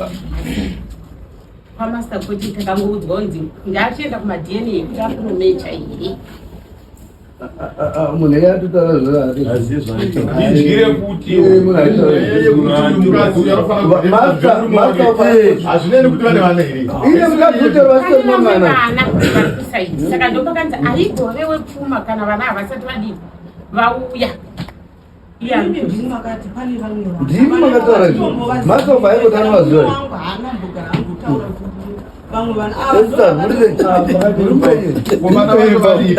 kwamaster kuti takangoudzwa kunzi ngaachienda kumaDNA kuti akunomecha here. Munhu iye atotaura Indyire kuti Hazvineni kuti vane vana here. Iye mukadzi utori Pane vamwe vana vari kusaidi saka ndopakanzi aigovewe pfuma kana vana havasati vadii vauya. Iye ari Imi ndimi makati pane vamwe vana. Ndimi makataura izvo. Masofa aingoti anovaziva. Wangu haana mbogara angotaura kuti vamwe vana ava Esther, muri sei? Vana vacho vadiki.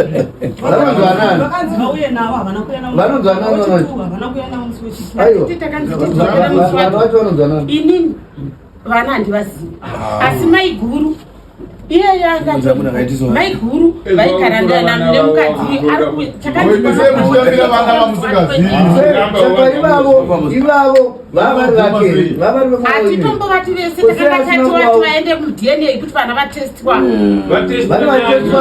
Vanonzi vanani? Vakanzi vauye navo havana kuuya navo. Vanonzi vanani Musi vanacho? wechitatu, havana kuuya navo musi wechitatu. Aiwa. Takanzi tidzokere musi Vana vacho vanonzi vanani? Inini vana handivazivi asi maiguru iyeye akati maiguru vaigara nemukadzi Sei muchitambira vana vamusingazivi? Saka ivavo ivavo vavari vake vavari vemwana wenyu. hatitombovati vese takanga tati vati vaende muDNA kuti vana vatestwa. Vane vatestwa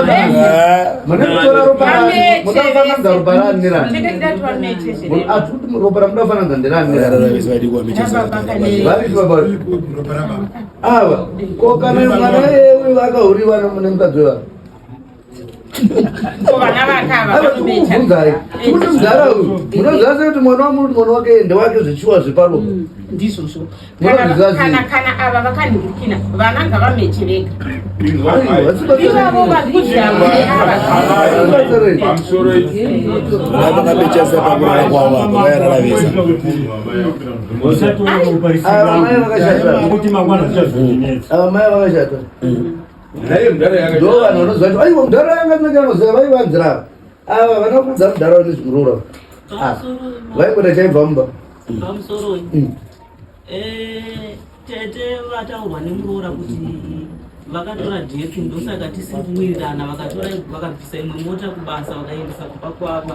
mune kutora ropa rani muda kufananidza ropa rani nerani. Ndakati vameche zvere. Ati kuti ropa ramuda kufananidza nderani nerani. Vari baba ava ko kana mwana yewe akahuriwa nemukadzi wevanhu. Ko vana vakava Ava vanomecha. tikubvunzai kuti mudhara uyu munoziva sei kuti mwana wamuti mwana wake ndewake zvichiwa zveparopa. Ndizvozvo kana Munoziva sei? kana ava vakanhurukina vana ngavameche vega. Aiwa, Ivavo vari ava. Pamusoro. Vakamechesa pakurara kwavo apa vairara vese. Usati Ava mai vakashata. Kuti mangwana zvichazondinetsa. Ava mai vakashata. Naye mudhara yakaita. Ndo vanhu vanoziva kuti aiwa mudhara yanga tinenge anoziva vaivanzira ava. Ava vana kudza mudhara nezvimuroora. Vaingoda chaibva mumba. Pamusoroi. Tete vataurwa nemuroora kuti vakatora death ndosaka tisiri kuwirirana vakatora vakabvisa imwe mota kubasa vakaendesa kumba kwavo.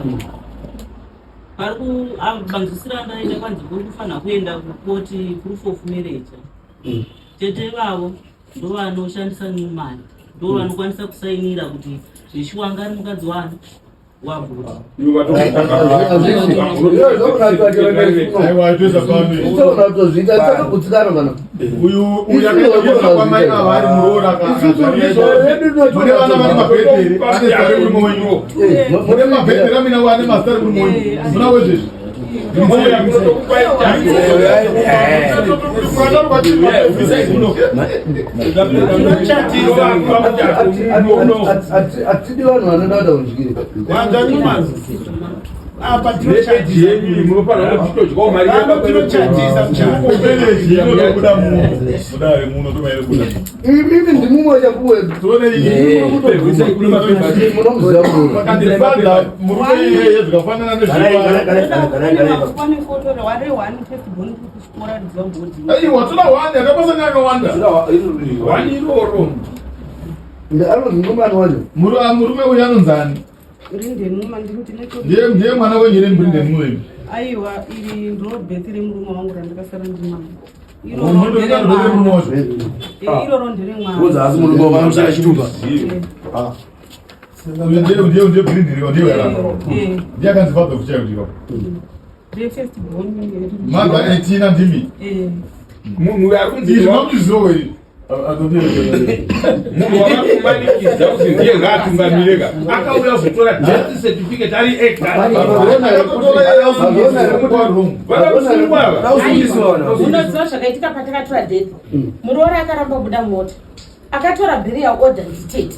Pari manzwisiro andaita kwanzi kuri kufanira kuenda kukoti proof of marriage. Tete vavo ndovanoshandisa Newman ndo vanokwanisa kusainira kuti zveshuwa anga ari mukadzi wani wabhuti. Aiwa, toisa pano. Ichoona kutozviita tisatogutsikana mana. Uyu uyu akaenda kuenda kwamai ava ari muroora mune vana vane mabhedheri ane zita remurume wenyu. Mune mabhedheri amina ane mazita remurume wenyu. Muna wezvezvi. Hatidi vanhu vanoda kuda kudyira. Apa Nepeji yenyu munofanira kuchitodyawo mari Inotobuda muno. Mudare muno ndomainobuda. Imimi ndimumwe chapuwe. Munomuziva muroora. Vakandifadza murume iyeye zvikafanana nezvekwa. Pane foto re one first born kuchikora ridziva bhodhi. Aiwa, toda one yakapasa neakawanda. One iroro. Anonzi mukomana wacho. Murume uyu anonzani? Rinde Numa ndine Ndiye ndiye mwana wenyu here Brindeni Numa? Aiwa, iri ndo birth remurume wangu randakasara ndinaro. Murume murume wacho. Iroro ndere mwana. Kunzi asi murume wavo anoshaya chitupa. Uyu ndiye ndiye ndiye Brindeni ndiye yaramba. Ndiye akanzi father of child ipapo. Ndere first born. Mother 18 andimi. Munhu uyu ari kunzi Izvi mamuchiziva here? Munhu wavakumanikidza kuti ndiye ngaatungamire ka akauya kuzotora death certificate ari ega. Vakamusungwa ava. Unoziva zvakaitika patakatora death? Muroora akaramba kubuda mota akatora burial order nditete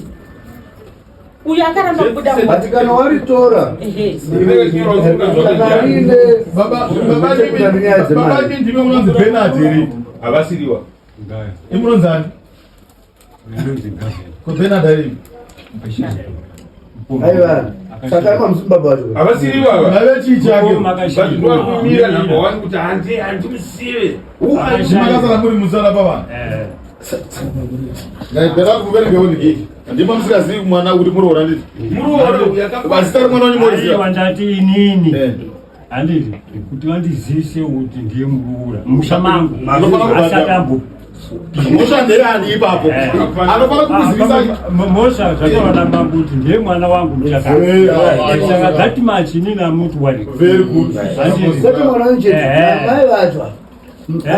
uyu akaramba kubuda mota. But kana waritora Ehe. kana riine Baba chekuita nenyaya baba dzemari. imi ndimi munonzi Bernard here? Havasiriwa. Imi munonzi ani? Ko Bernard ari? Aiwa. Saka ima muzimbabwe wacho. Havasiriwa ava. Nave chii chake? But ndovakumira number one kuti handi handimusive. Makasara muri musara pavana. Ndaibhera kuverenge wonigiki. Ndima musingazivi mwana kuti muroora nditi. Muroora uyu Zita remwana wenyu moriziva. Aiwa, ndati inini. Handiti kuti vandizivise kuti ndiye muroora musha mangu asati ambo mhosva ndeyani ipapo Eh. anofanira kukuzivisa Ah, mhosva zvataura namambo kuti ndiye mwana wangu muchakasaka that much inini amuti wari very good Kwete mwana wenyu chete, amai vacho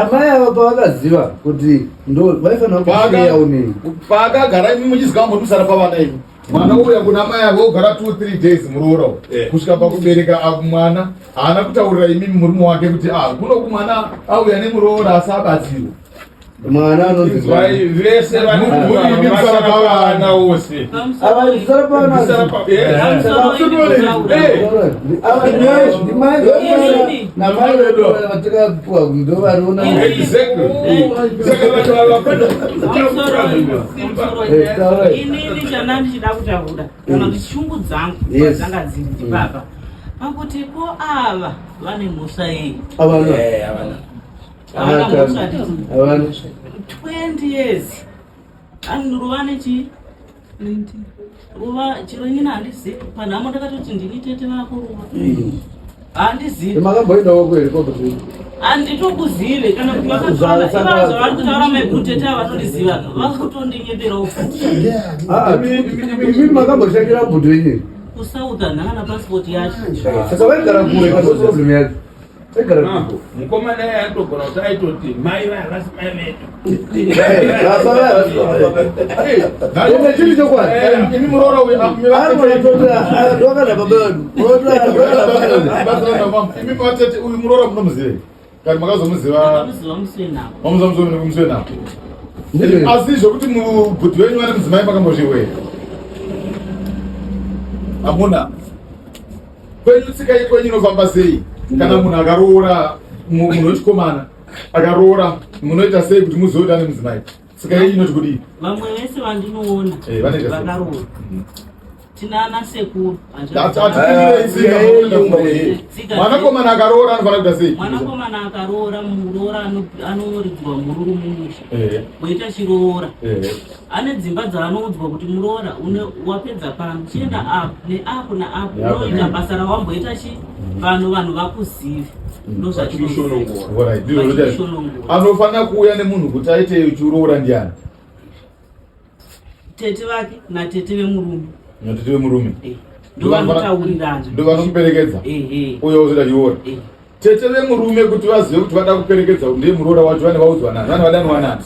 amai ava pavakaziva kuti ndo vaifanira kusiya unini paakagara imi muchiziva mboti musara pavana imi mwana uya kuna mai avo ogara 2 3 days muroora uyu. Kusvika pakubereka mwana haana kutaurira imimi murume wake kuti ah kunoku mwana auya nemuroora asi abatsirwa mwana anonzi Inzwai vese Muri musara pavana wose ava musara pavana ava ndimai namai vedu vatakapuwa ndo variona. Inini chana ndichida kutaura kana kuti shungu dzangu Yes. dzanga dziri ndipapa pakuti ko ava vane mhosva yei? Havana. Havana mhosva handiti? Havana. 20 years ani ruva nechi ruva chero inini handizivi panhamo ndakatoti ndini tete vako ruva handizivi. Makamboendawo kweri kokuti Handitokuzive kana kuti vakataura ivazvo vari kutaura maiguru tete ava vanondiziva vakutondinyeperao futi. Imi makamboshandira bhuti wenyu? Kusouth handina pasipoti yacho. Saka vaigara kure kana problem yacho vaigara kure. Mukomana iye anotogona kuti aitoti mai vaya vasi mai vedu. Ende chiri chokwadi. Imi muroora uyu ndokana baba vedu. Imi vatete uyu muroora munomuziva here? Kana makazomuziva Ndakamuziva musi wenhamo. mamuziva musi wenhamo, asi zvokuti mubhuti wenyu vane mudzimai makambozviwe hamuna kwenyu? Tsika kwenyu inofamba sei kana munhu akaroora, munhu wechikomana akaroora, munoita sei kuti muzive kuti ane mudzimai? Tsika yenyu inoti kudii? Vamwe vese vandinoona Eh, vanoita sei? vakaroora tina ana sekuru. Mwanakomana akaroora anofanira kuita sei? Mwanakomana akaroora, muroora anoridzwa mhururu mumusha, woita chiroora. Ane dzimba dzaanoudzwa kuti muroora wapedza pano chienda apo neapo naapo. Neapo. Unoita basa rawamboita chi vanhu vakuzive. Alright, ndizvo zvochaizvo. Anofanira kuuya nemunhu kuti aite chiroora ndiani? Tete vake natete vemurume. Natete vemurume. Ndovanotaurirana. Ndovanomuperekedza. Ehe. Uyo ozoita chiroora. Tete vemurume kuti vazive kuti vada kuperekedza ndiye muroora wacho, vane vaudzwa nani? Vane vadaniwa nani?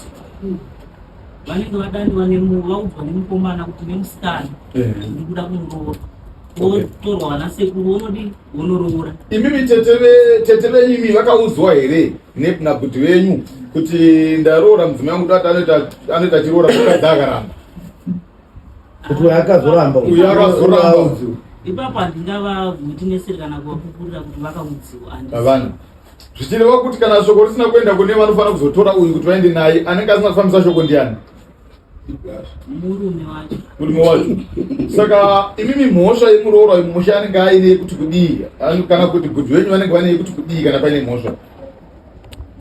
Vanenge vadaniwa vaudzwa nemukomana kuti nemusikana ndikuda kumuroora, wotorwa vana sekuru wonodi wonoroora. Imimi tete venyu imi vakaudzwa here nabhuti venyu kuti ndaroora mudzimai wangu dati anoita chiroora, mukadzi akaramba? Kuti uyu akazoramba. Uyu akazoramba. Ipapo handingavawitineseri kana kuvapupurira kuti vakaudziwa, handisi. Havana. Zvichireva kuti kana shoko risina kuenda kune vanofanira kuzotora uyu kuti vaende naye, anenge asina kufambisa shoko ndiani? Murume wacho. Murume wacho. Saka imimi mhosva yemuroora uyu musha anenge aine yekuti kudii? Kana kuti bhudhi venyu vanenge vane yekuti kudii kana paine mhosva?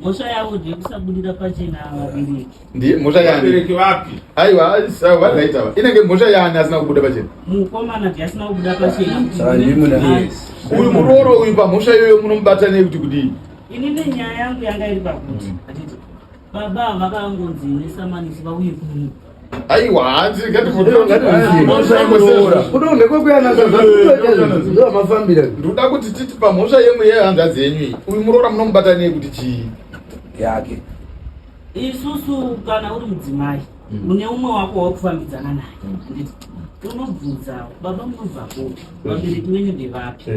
Mhosva yavo ndeyekusabudira pachena vabereki. Ndiye mhosva yani? Vabereki vapi? Aiwa, varight ava. Inenge mhosva yani asina kubuda pachena? Mukomana ndiye asina kubuda pachena kuti Saka ndimi ndine Uyu muroora uyu pamhosva iyoyo munomubata neyekuti kudii? Inini nyaya yangu yanga iri pakuti hatiti baba vakangonzi nesamanisi vauye kuno. Aiwa, hanzi Kudonekwekuyanangaamafambira. Ndoda kuti titi pamhosva yemwe yehanzvadzi yenyu iyi, uyu muroora munomubata neyekuti chii? Yake. Isusu kana uri mudzimai une umwe wako wakufambidzana naye, handiti unobvunza baba munobva kupi, vabereki venyu ndevapi,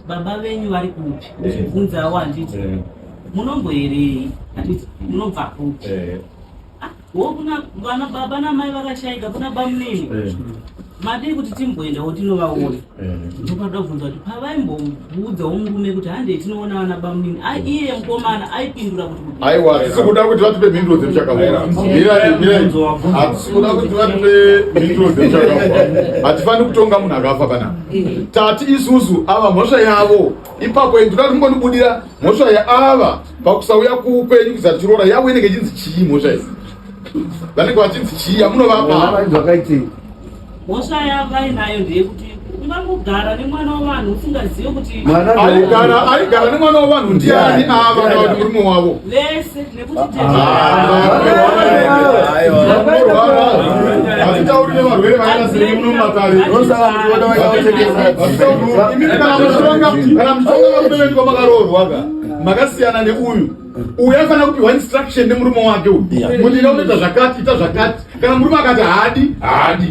baba venyu vari kupi, uchibvunzawo handiti munomboerei, handiti munobva kupi. Ah, wo kuna vana baba namai vakashaika, kuna bamunini madii kuti timboendawo tinovaona. Ndopada kubvunza kuti pavaimboudzawo murume kuti handei tinoona vana bamunini, iye mukomana aipindura kuti kudii? Aiwa, hatisi kuda kuti vatipe mhinduro dzemuchakaura. Mirai, mirai. Hatisi kuda kuti vatipe mhinduro dzemuchakaura. Hatifani kutonga munhu akafa panapa. Tati isusu ava mhosva yavo ipapo, ndoda kuti mungondibudira mhosva yaava pakusauya kwenyu kuzatiroora yavo inenge ichinzi chii? Mhosva idzi vanenge vachinzi chii yamunovapa? Vakaitei? Mhosva yavainayo ndeyekuti Ungangogara nemwana wavanhu usingazive kuti Aigara aigara nemwana wavanhu ndiani ava kana kuti murume wavo? Vese nekuti Hatitauri nevarwere vakaita semi muno mumatare. Imimi kana muchitonga kana muchitonga varume venyu kwamakaroorwa ka makasiyana neuyu. Uyu aifanira kupiwa instruction nemurume wake uyu kuti ida unoita zvakati ita zvakati. Kana murume akati haadi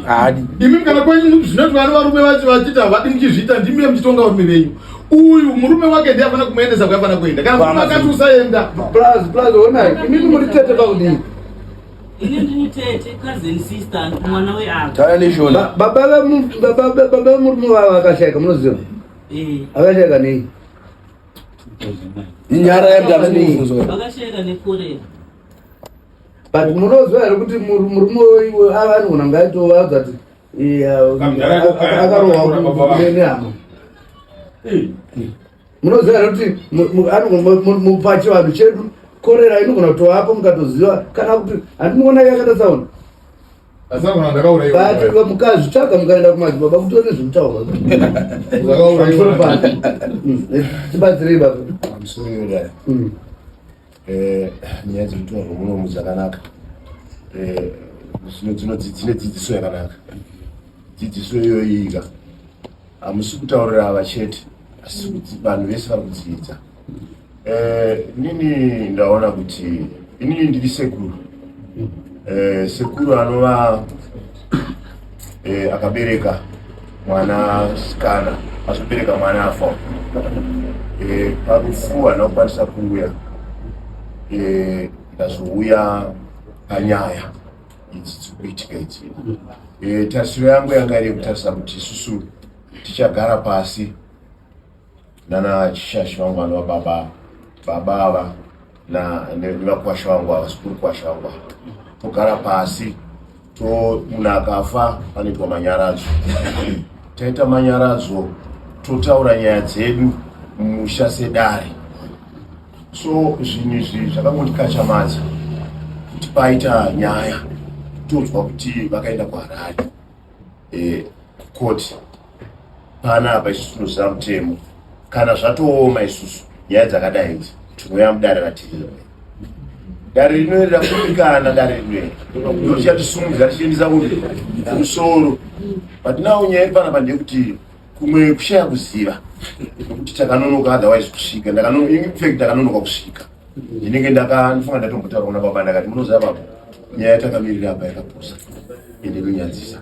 haadi. Imimi kana kwenyu zvinoitwa nevarume vacho vachiti havadi muchizviita ndimi muchitonga varume venyu. Uyu murume wake ndiye afanira kumuendesa kwaaifanira kuenda. Kana murume akati usaenda. Plus plus ona imimi muri tete pakudii? Ini ndini tete cousin sister mwana weava. Taura neshona. Baba baba vemurume vavo akashaika munoziva? Eh. Akashaika nei? Inyara yamdamubvunzo. Vakashaika nekorera. But munoziva here kuti murume iwe ava anogona kunge aitovaudza kuti akarohwa nehama. Munoziva here kuti pachivanhu chedu korera inogona kutovapo mukatoziva kana kuti handimuona yakaita tsaona. But mukazvitsvaga mukaenda kumadzibaba kutori nezvekutaurwa. Tibatsirei baba. Pamusoro yodai. Nyaya dzinotaurwa munomu dzakanaka. Dzine dzidziso yakanaka. Dzidziso iyoyi ka hamusi kutaurira ava chete asi kuti vanhu vese vari kudzidza. Inini ndaona kuti inini ndiri sekuru. Sekuru anova akabereka mwana sikana azobereka mwana afa. Parufu haana kukwanisa kuuya. Ndazouya panyaya idzi dziri kuitika idzi. Tarisiro yangu yanga iri yekutarisa kuti isusu tichagara pasi nana chishashi vangu vanova baba baba ava nevakwasha vangu ava sekuru kwasha vangu ava togara pasi to munhu akafa panoitwa manyaradzo taita manyaradzo totaura nyaya dzedu mumusha sedare. So zvinhu izvi zvakangondikachamadza kuti paita nyaya tonzwa kuti vakaenda kuHarare kukoti panapa isusu tinoziva mutemo kana zvatooma isusu nyaya dzakadai idzi tinouya mudare ratiriro dare rinoerera kubikana dare rinoera ndotichatisumudza tichiendesa kupi kumusoro but now nyaya iri panapa ndeyekuti kumwe kushaya kuziva nekuti takanonoka otherwise kusvika infact ndakanonoka kusvika ndinenge ndakafunga ndatombotaura kuna baba ndakati munoziva baba nyaya yatakamirira apa yakapusa ende inonyadzisa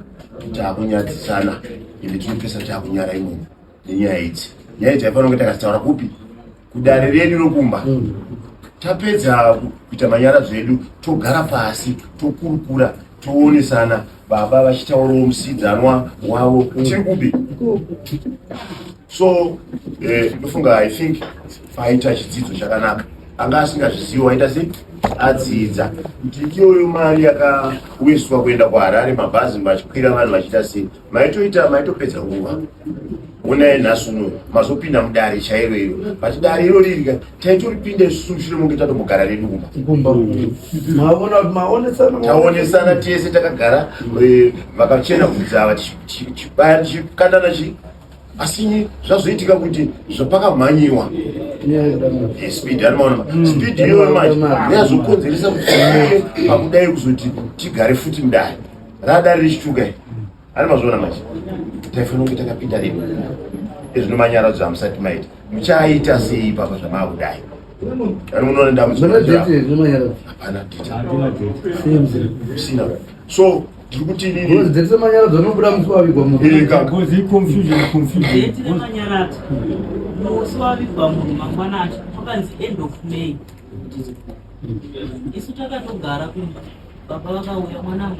taakunyadzisana ende tinopesa taakunyara imomo nenyaya idzi nyaya idzi haifanira kunge takazitaura kupi kudare redu rokumba tapedza kuita manyaradzo edu togara pasi tokurukura toonesana baba vachitaurawo musidzanwa wavo tiri kupi so ndofunga I think paita chidzidzo chakanaka anga asingazvizivi waita sei adzidza kuti iyoyo mari yakawiswa kuenda kuHarare mabhazi vachikwira vanhu vachiita sei maitoita maitopedza nguva unaye nhasi uno mazopinda mudare chairo iro but dare iro ririka taitoripinda isusu mushure munge tatombogara redu kumba taonesana tese takagara vakachena kudzava tichibaya tichikandana chi asi zvazoitika kuti zvapakamhanyiwa speed anomaona speed iyoyo manje yazokonzeresa kuti tisvike pakudai kuzoti tigare futi mudare radare richituka ani mazviona manje taifanira kunge takapinda rini ezvino manyaradzo amusati maita muchaita sei ipapa zvamaakudai ani munoona ndamhapana data so ndiri kuti inini date remanyaradzo rinobuda musi wavigwa munhu. Date remanyaradzo musi wavigwa munhu mangwana acho pakanzi end of May. Isu takatogara kumba baba vakauya mwanangu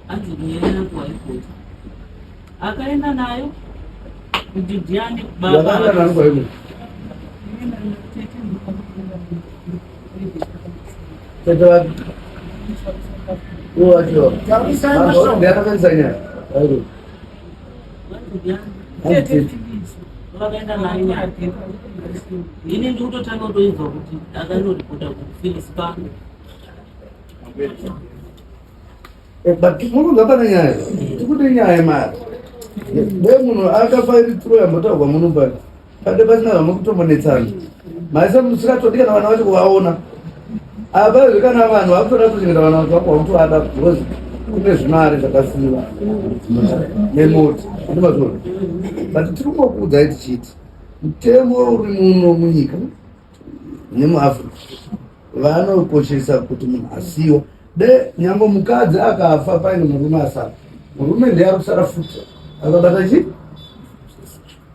anzi kunyerera kuwaikoti akaenda nayo kuti ndiani baba Vakaenda nani kwaiko? Tete vake. Iwo wacho. Ndakapedzisa nyaya. Airo. Vakaenda nayo nyaya ini ndikutotanga kutoinzwa kuti akanoripota kufilis pano. But mukunzwa pane nyaya. Tikuti nyaya yemari. Dai munhu akafa iri tsuro yambotaurwa muno pano pade pasina zvamukutombonetsana maisa musingatodi kana vana vacho kuvaona apa izvi kana vanhu vakutoda kuchengeta vana vacho vako vakutovada because kune zvimari zvakasiiwa nemoti andimazvona but tiri kungokuudzai tichiti mutemo uri muno munyika nemuafrica vanokoshesa kuti munhu asiiwa de nyange mukadzi akafa paine murume asara murume ndiye ari kusara futi akabata chii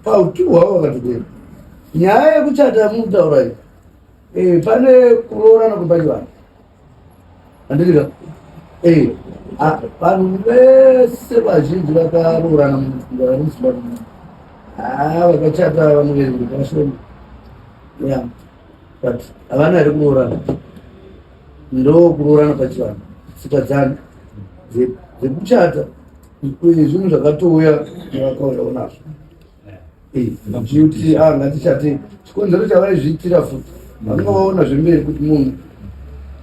pautu hwavo vakatodero nyaya yekuchata yamukutaura iyi eh, pane kuroorana kwepachivanhu handitika eh, vanhu vese vazhinji vakaroorana muzimbabwe haa vakachata vanoverengeka vashoma ya but havana here kuroorana ndo kuroorana pachivanhu tsika dzani dzekuchata zvinhu zvakatouya nevakauyawo nazvo kuti ah, ngatichate chikonzero chavaizviitira futi vanenge vaona zvemberi kuti munhu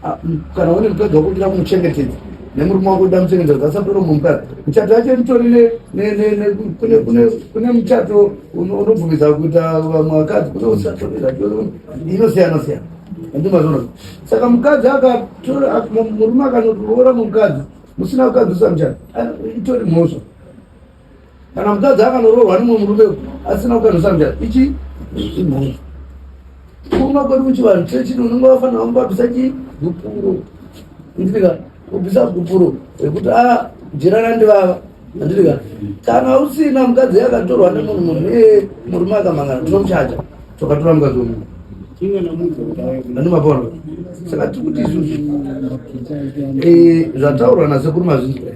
ah, kana une mukadzi wako uda kumuchengetedza nemurume wako uda muchengetedza asatore mumwe mukadzi muchato yacho itori kune muchato unobvumidza kuita vamwe vakadzi kune usatori zvacho inosiyana siyana andimazvona saka mukadzi akatora murume akanotoora mukadzi musina kukadzisa muchato itori mhosva kana mukadzi akanoroorwa nemumwe murume asina kukanisa muchato ichi imhosva kuma kwedu kuchivanhu chechino unenge wafanira kungabvisa chi gupuro ndika kubvisa gupuro rekuti a ah, jira randivava andika kana usina mukadzi akatorwa nemunhu munhu iye murume akamangana tinomuchaja tokatora mukadzi wemunhu andimapona saka tiri kuti isusu eh, zvataurwa nasekuru mazvinzwa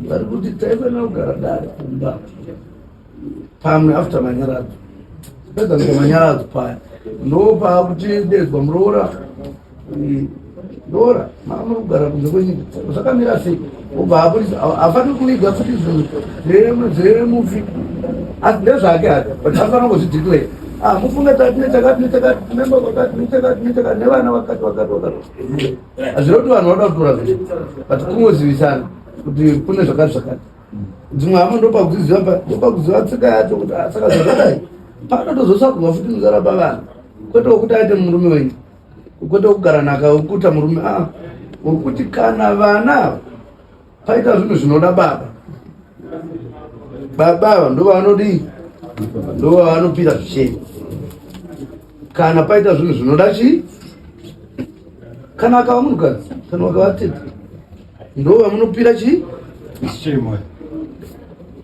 vari kuti taifanira kugara dare kumba pamwe after manyaradzo pedza kuita manyaradzo paya ndopakutidedzwa muroora roora maamuri kugara kunze kwenyika zvakamira sei obva aburisa hafaniri kuviga futi zvinhu dzemufi asi ndezvake hake but afanira kuzvideclare ah, mufunge tati nechakati nechakati nemba kwakati nechakati nechakati nevana vakati vakati vakati hazvina kuti vanhu vanoda kutora zvese but kungozivisana kuti kune zvakati zvakati dzimwe hama ndopakuziva pa ndopakuziva tsika yacho kuti ah, saka zvakadai panotozosakurwa futi muzara pavana kwete wekuti aite murume wenyu kwete wekugara nhaka wekuita murume a ah, wekuti kana vana paita zvinhu zvinoda baba baba ava ndovanodii ndovanopira zvicheni kana paita zvinhu zvinoda chii kana akava munhukadzi kana wakava tete ndo vamunopira chii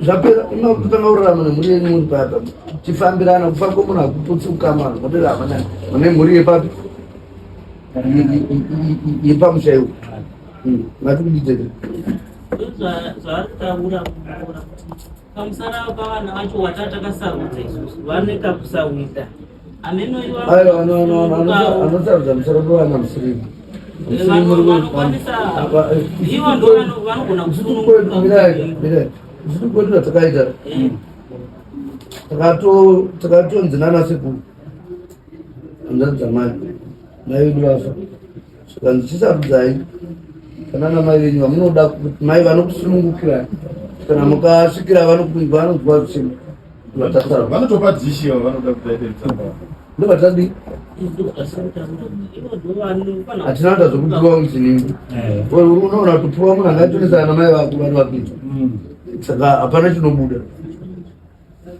zvapera inokutanga kurarama nemhuri yenyu muri papa chifambirana kufa kwemunhu hakuputsi ukama motorarama mune mhuri yepapi yepamusha iwo mati kudii zvaari kutaura Pamusana pavana vacho watatakasarudza isusu vane kakusawida ameno aiwa anosarudza musoro pevana musirimu ivo ndo vanogona kusununguka isusu kwedu zvatakaita takatonzi nana sekuru hanzvadzi dzamai mai vedu vafa Zvikanzi chisarudzai kana namai venyu vamunoda kuti mai vanokusunungukirai kana mukasvikira vanonzwa zvichema vatasara vanotopa dhishi vanoda kudaidza ndovatadi hatina kuita zvekupiwa muchinini eh. unoona kupiwa munhu angaitonesana namai vako vari vapinda saka hapana chinobuda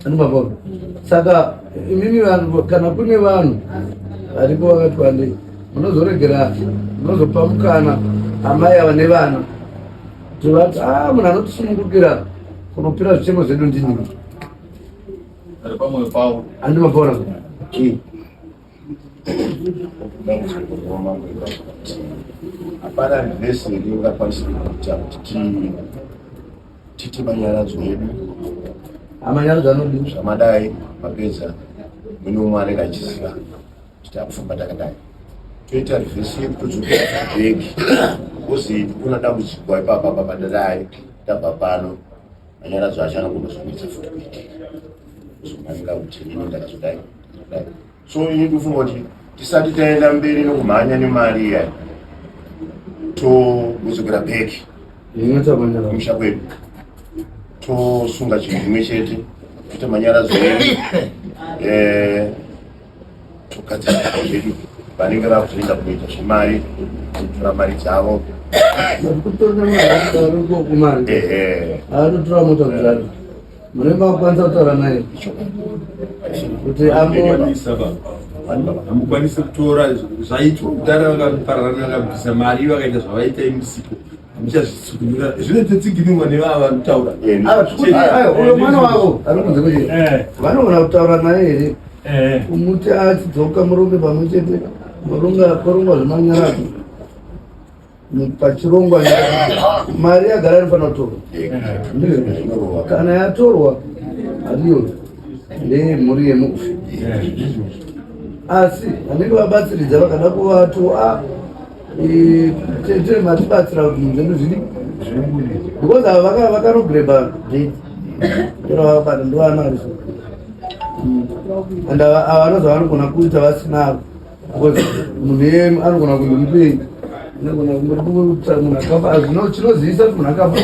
Andimapona. Saka imimi vanhu kana kune vanhu varipo vakati wandei munozoregera munozopa mukana amai ava nevana kuti vati a ah, munhu anotisunungukira kunopira zvichemo zvedu ndini ari pamwoyo pavo andimapona hapana reverse here ungakwanisa kuita kuti tite manyaradzo edu amanyaradzo anodii zvamadai mapedza mune umwe anenge achiziva kuti takufamba takadai toita reverse yekutodzokera bhegi kozi kuna dambudziko ipapa papa tadai tabva pano manyaradzo acho anogona kuzonetsa futi kuitika kuzomanyira kuti inini ndakazodai so ini ndikufunga kuti tisati taenda mberi nokumhanya nemari iya todzokera bheki. Kumusha kwedu tosunga chinhu chimwe chete toita manyaradzo edu eh, togadzira zviro zvedu vanenge vakuzoenda kunoita zvemari kutora mari dzavo Anotora mota kudaro. Mune makwanisa kutaura naye kuti amukwanisi kutora zvaitwa kudhara vakapararana vakabvisa mari vakaita zvavaita imusiko hamuchazvitsukunura zvinototsiginirwa nevava vanotaura uyo mwana wavo ari kunze kuti vanogona kutaura naye here kumuti achidzoka muronge pamwe chete moronga porongwa zvemanyaradzo pachirongwa mari yagara inofanira kutorwa kana yatorwa hariyo ndeyemhuri yemufi asi vanenge vabatsiridza vakada kuvato a tete matibatsira kuti zvinhu zvedu zvidi because ava vakanogreba date ndovakabata ndovanariso and ava vanoza vanogona kuita vasina because munhu iye anogona kunzi mupei anogona kungokuta munhu akafa azvino chinozivisa kuti munhu akafa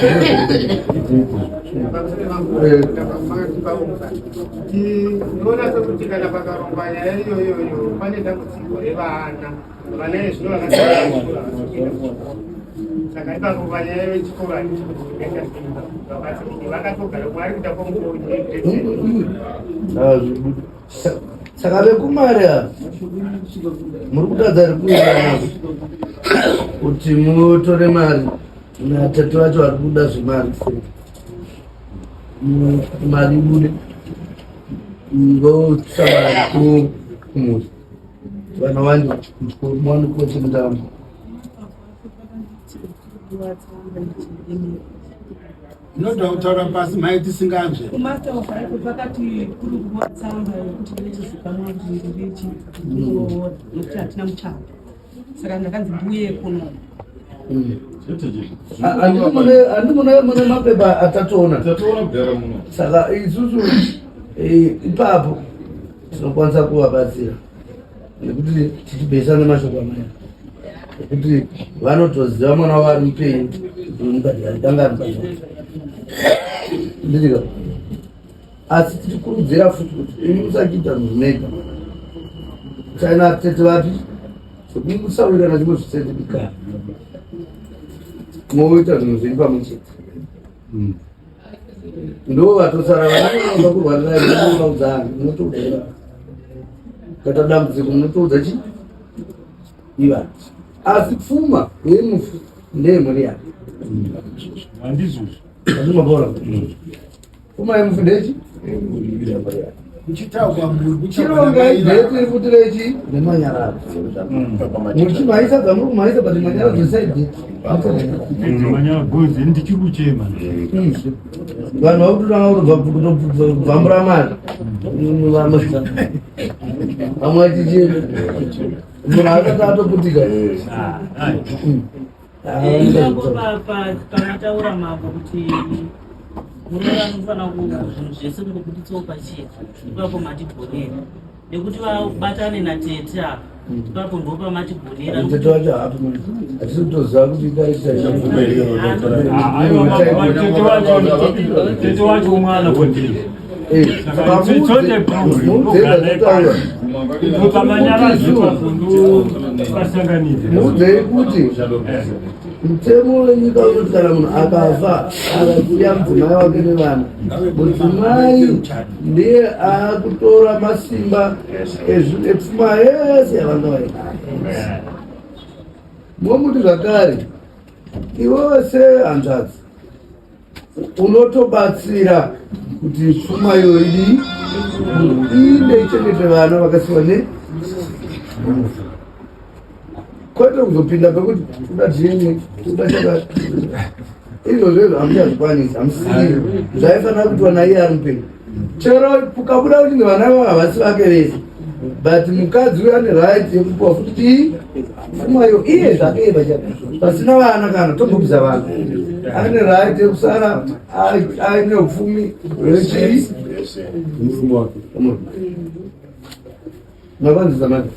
ndinoona sekuti kana pakarongwa nyaya iyoyoyo pane dambudziko revana vana ezvino vakakuenda saka ipapo panyaya yechikoro handiti kuti tingaita sei vabatsirike vakatogara mwari kuda kwomukuru Saka vekumari ava muri kutadza here kuenda nazvo kuti mutore mari natete vacho vari kuda zvemari sei kuti mari ibude voisa mari kumuri vana vanje kuchikoro muwane kuwachengeta vana. Ndinoda kutaura pasi mhai tisinganzwe. Kumaster of High Court vakati kuri kupuwa tsamba yekuti tichizikanwa kuti ndirichi ndinoona nekuti hatina muchato. Saka ndakanzi ndiuye kuno. Handi mune mapepa atatoona. Tatoona kudhara muno. Saka isusu ipapo tinokwanisa kuvabatsira nekuti tichibhesa nemashoko amai ekuti vanotoziva mwana wavo ari mupenyu unibhadhara ari ndika asi tichikurudzira futi kuti imi musachiita zvinhu mega china tete vapi sekuti musawirirana chimwe zvisendikana moita zvinhu zvenyu pamwe chete ndo vatosara vanonoka kurwarira munovaudza ani munotoudza kata dambudziko munotoudza chi iva asi pfuma yemufu ndeyemhuri yake handizvozvo andimabora pfuma yemufu ndechi chirongai dheti futi rechi nemanyaradzo muchimhaisa dzamuri kumhaisa but manyaradzo isai dheti manyaradzo ndichiri kuchema vanhu vakutotanga kutobvambura mari vamwe vachichema munhu akati atoputika Ipapo pamataura mambo kuti murume anofanira zvinhu zvese kungobuditsawo pachena ipapo matigonera nekuti vabatane natete apa ipapo ndo pamatigonera tete wacho haapi munhu hatisi kutoziva kuti tete wacho mwana kwandiri Muudzei kuti mutemo wenyika unoti kana munhu akafa akasiya mudzimai wake nevana, mudzimai ndiye akutora masimba epfuma yese yavanga vainayo. Momuti zvakare iwewe sehanzvadzi unotobatsira kuti pfuma iyoyo idii ide ichengete vana vakasiwa ne kwete kuzopinda pekuti toda dna toda chakati izvozvo izvo hamuchazvikwanisi hamusisiri zvaifanira kuitwa naiye ari mupenyu chero kukabuda kuti vana vavo havasi vake vese but mukadzi uyo ane right yekupiwa futi chii pfuma iyo iye zvake iye pachake pasina vana kana tombobvisa vana ane right yekusara aine upfumi hwechii murume wake mavanzisa manje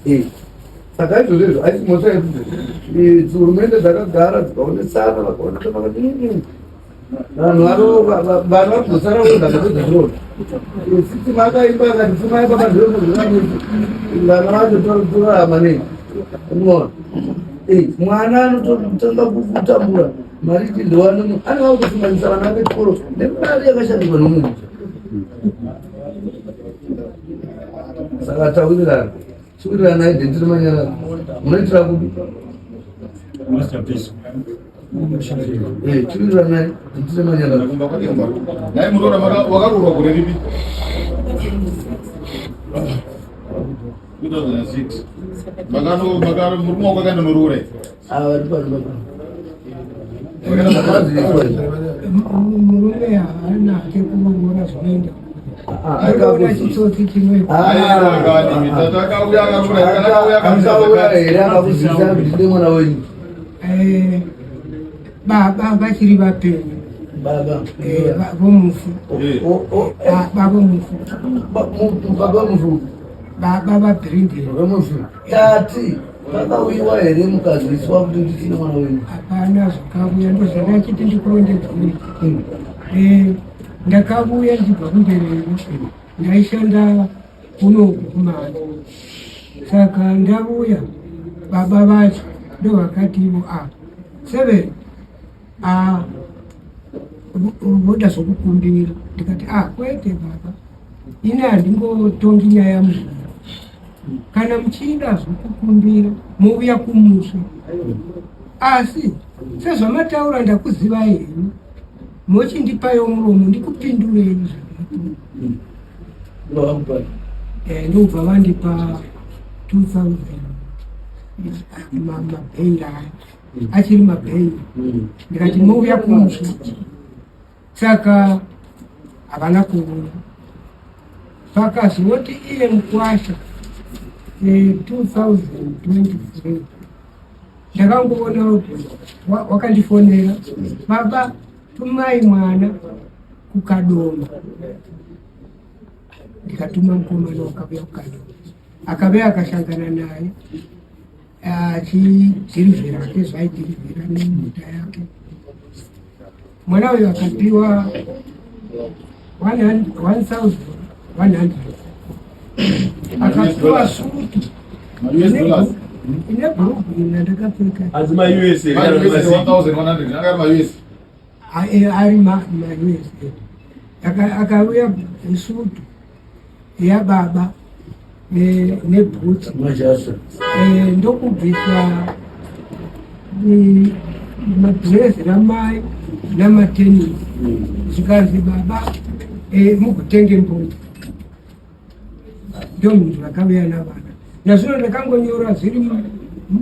eh. Saka izvozvo izvo haisi mhosva yekuti hurumende dzakagara dzikaonesana vakaonesa vakati vanhu vano vanhu varikuzosara voga zvapedza zvirozvo. Sisi makaimba akati pfuma yababa ndeyomuzvivanisi vana vacho torarama nei? Unoona mwana anototanga kutambura mari iti ndowane anenge akutofunganisa vana vake chikoro nemari yakashandiswa nomunhu. Saka tawirirana. Chiwirirana identi remanyarara. Munoitira kupi? Masterpiece. Eh, chiwirirana identi remanyarara. Nhai muroora wakaroorwa gore ripi? 2006. Makano makano murume wako akaenda noroora here? Ah, vari pano baba. Murume haana hake kuroora zvinoenda. Akaona chitsotsi chinoita. Akauya here akakuzivisa kuti ndine mwana wenyu? Eh, baba vachiri vapenyu. Baba. Eh, vomufu. Baba vomufu. Baba mufu. Baba vaBrindley. Vomufu. Tati pakauyiwa here mukazwiswa kuti ndisine mwana wenyu? Hapana zvakauya, ndozvandachiti ndikurondedzei. Eh, ndakauya ndichibva kuMberere, ndaishanda kunoku kuManzi. Saka ndauya, baba vacho ndovakati ivo a seven a voda zvokukumbira. Ndikati a kwete baba, ini handingotongi nyaya muzvina. Kana muchida zvokukumbira mouya kumusha, asi sezvamataura ndakuzivai henyu, mochindipayo muromo ndikupindurei zvamunoita. Ndobva vandipa 2000 mabheira aya achiri mabheira, ndikati mouya kumusha. Saka havana kuuya. Pakazoti iye mukwasha 2023 ndakangoona wakandifonera, baba tumai mwana kuKadoma. Ndikatuma mukomana wakauya kuKadoma, akauya akashangana naye achidhirivhera ake zvaidhirivhera nemota yake. Mwana uyu akapiwa 1100, akapiwa sutu ine bhurugu ndakapfeka. Hanzi ma-USA. Ma-US 1100 anga ari ma-US. Ari ma-US. Akauya sutu yababa nebhutsu, ndokubvisa madhirezi ramai namatenisi, zvikanzi baba mugotenge mbudzi. Ndo munhu vakauya navana nazvino. Ndakangonyora zviri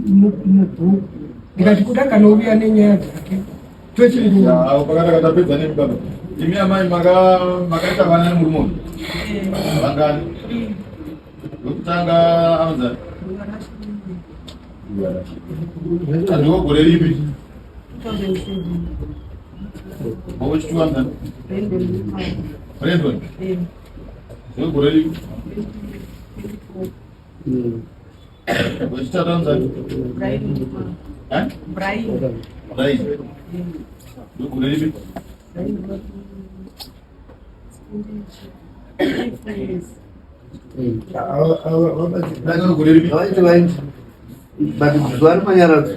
mubhuku, ndikati kuda kanouya nenyaya dzake tochinguva. Pakataka tapedza nemi baba. Imi amai makaita vana nemurume uyu vangani? Wekutanga anonzani? Andiwo gore ripi? Wechitatu anonzani? Brandon. Wegore ripi? Wechitatu anonzani? Eh? Brian. Brian. Wegore ripi? Vaiti vaiti but zuva remanyaradzo.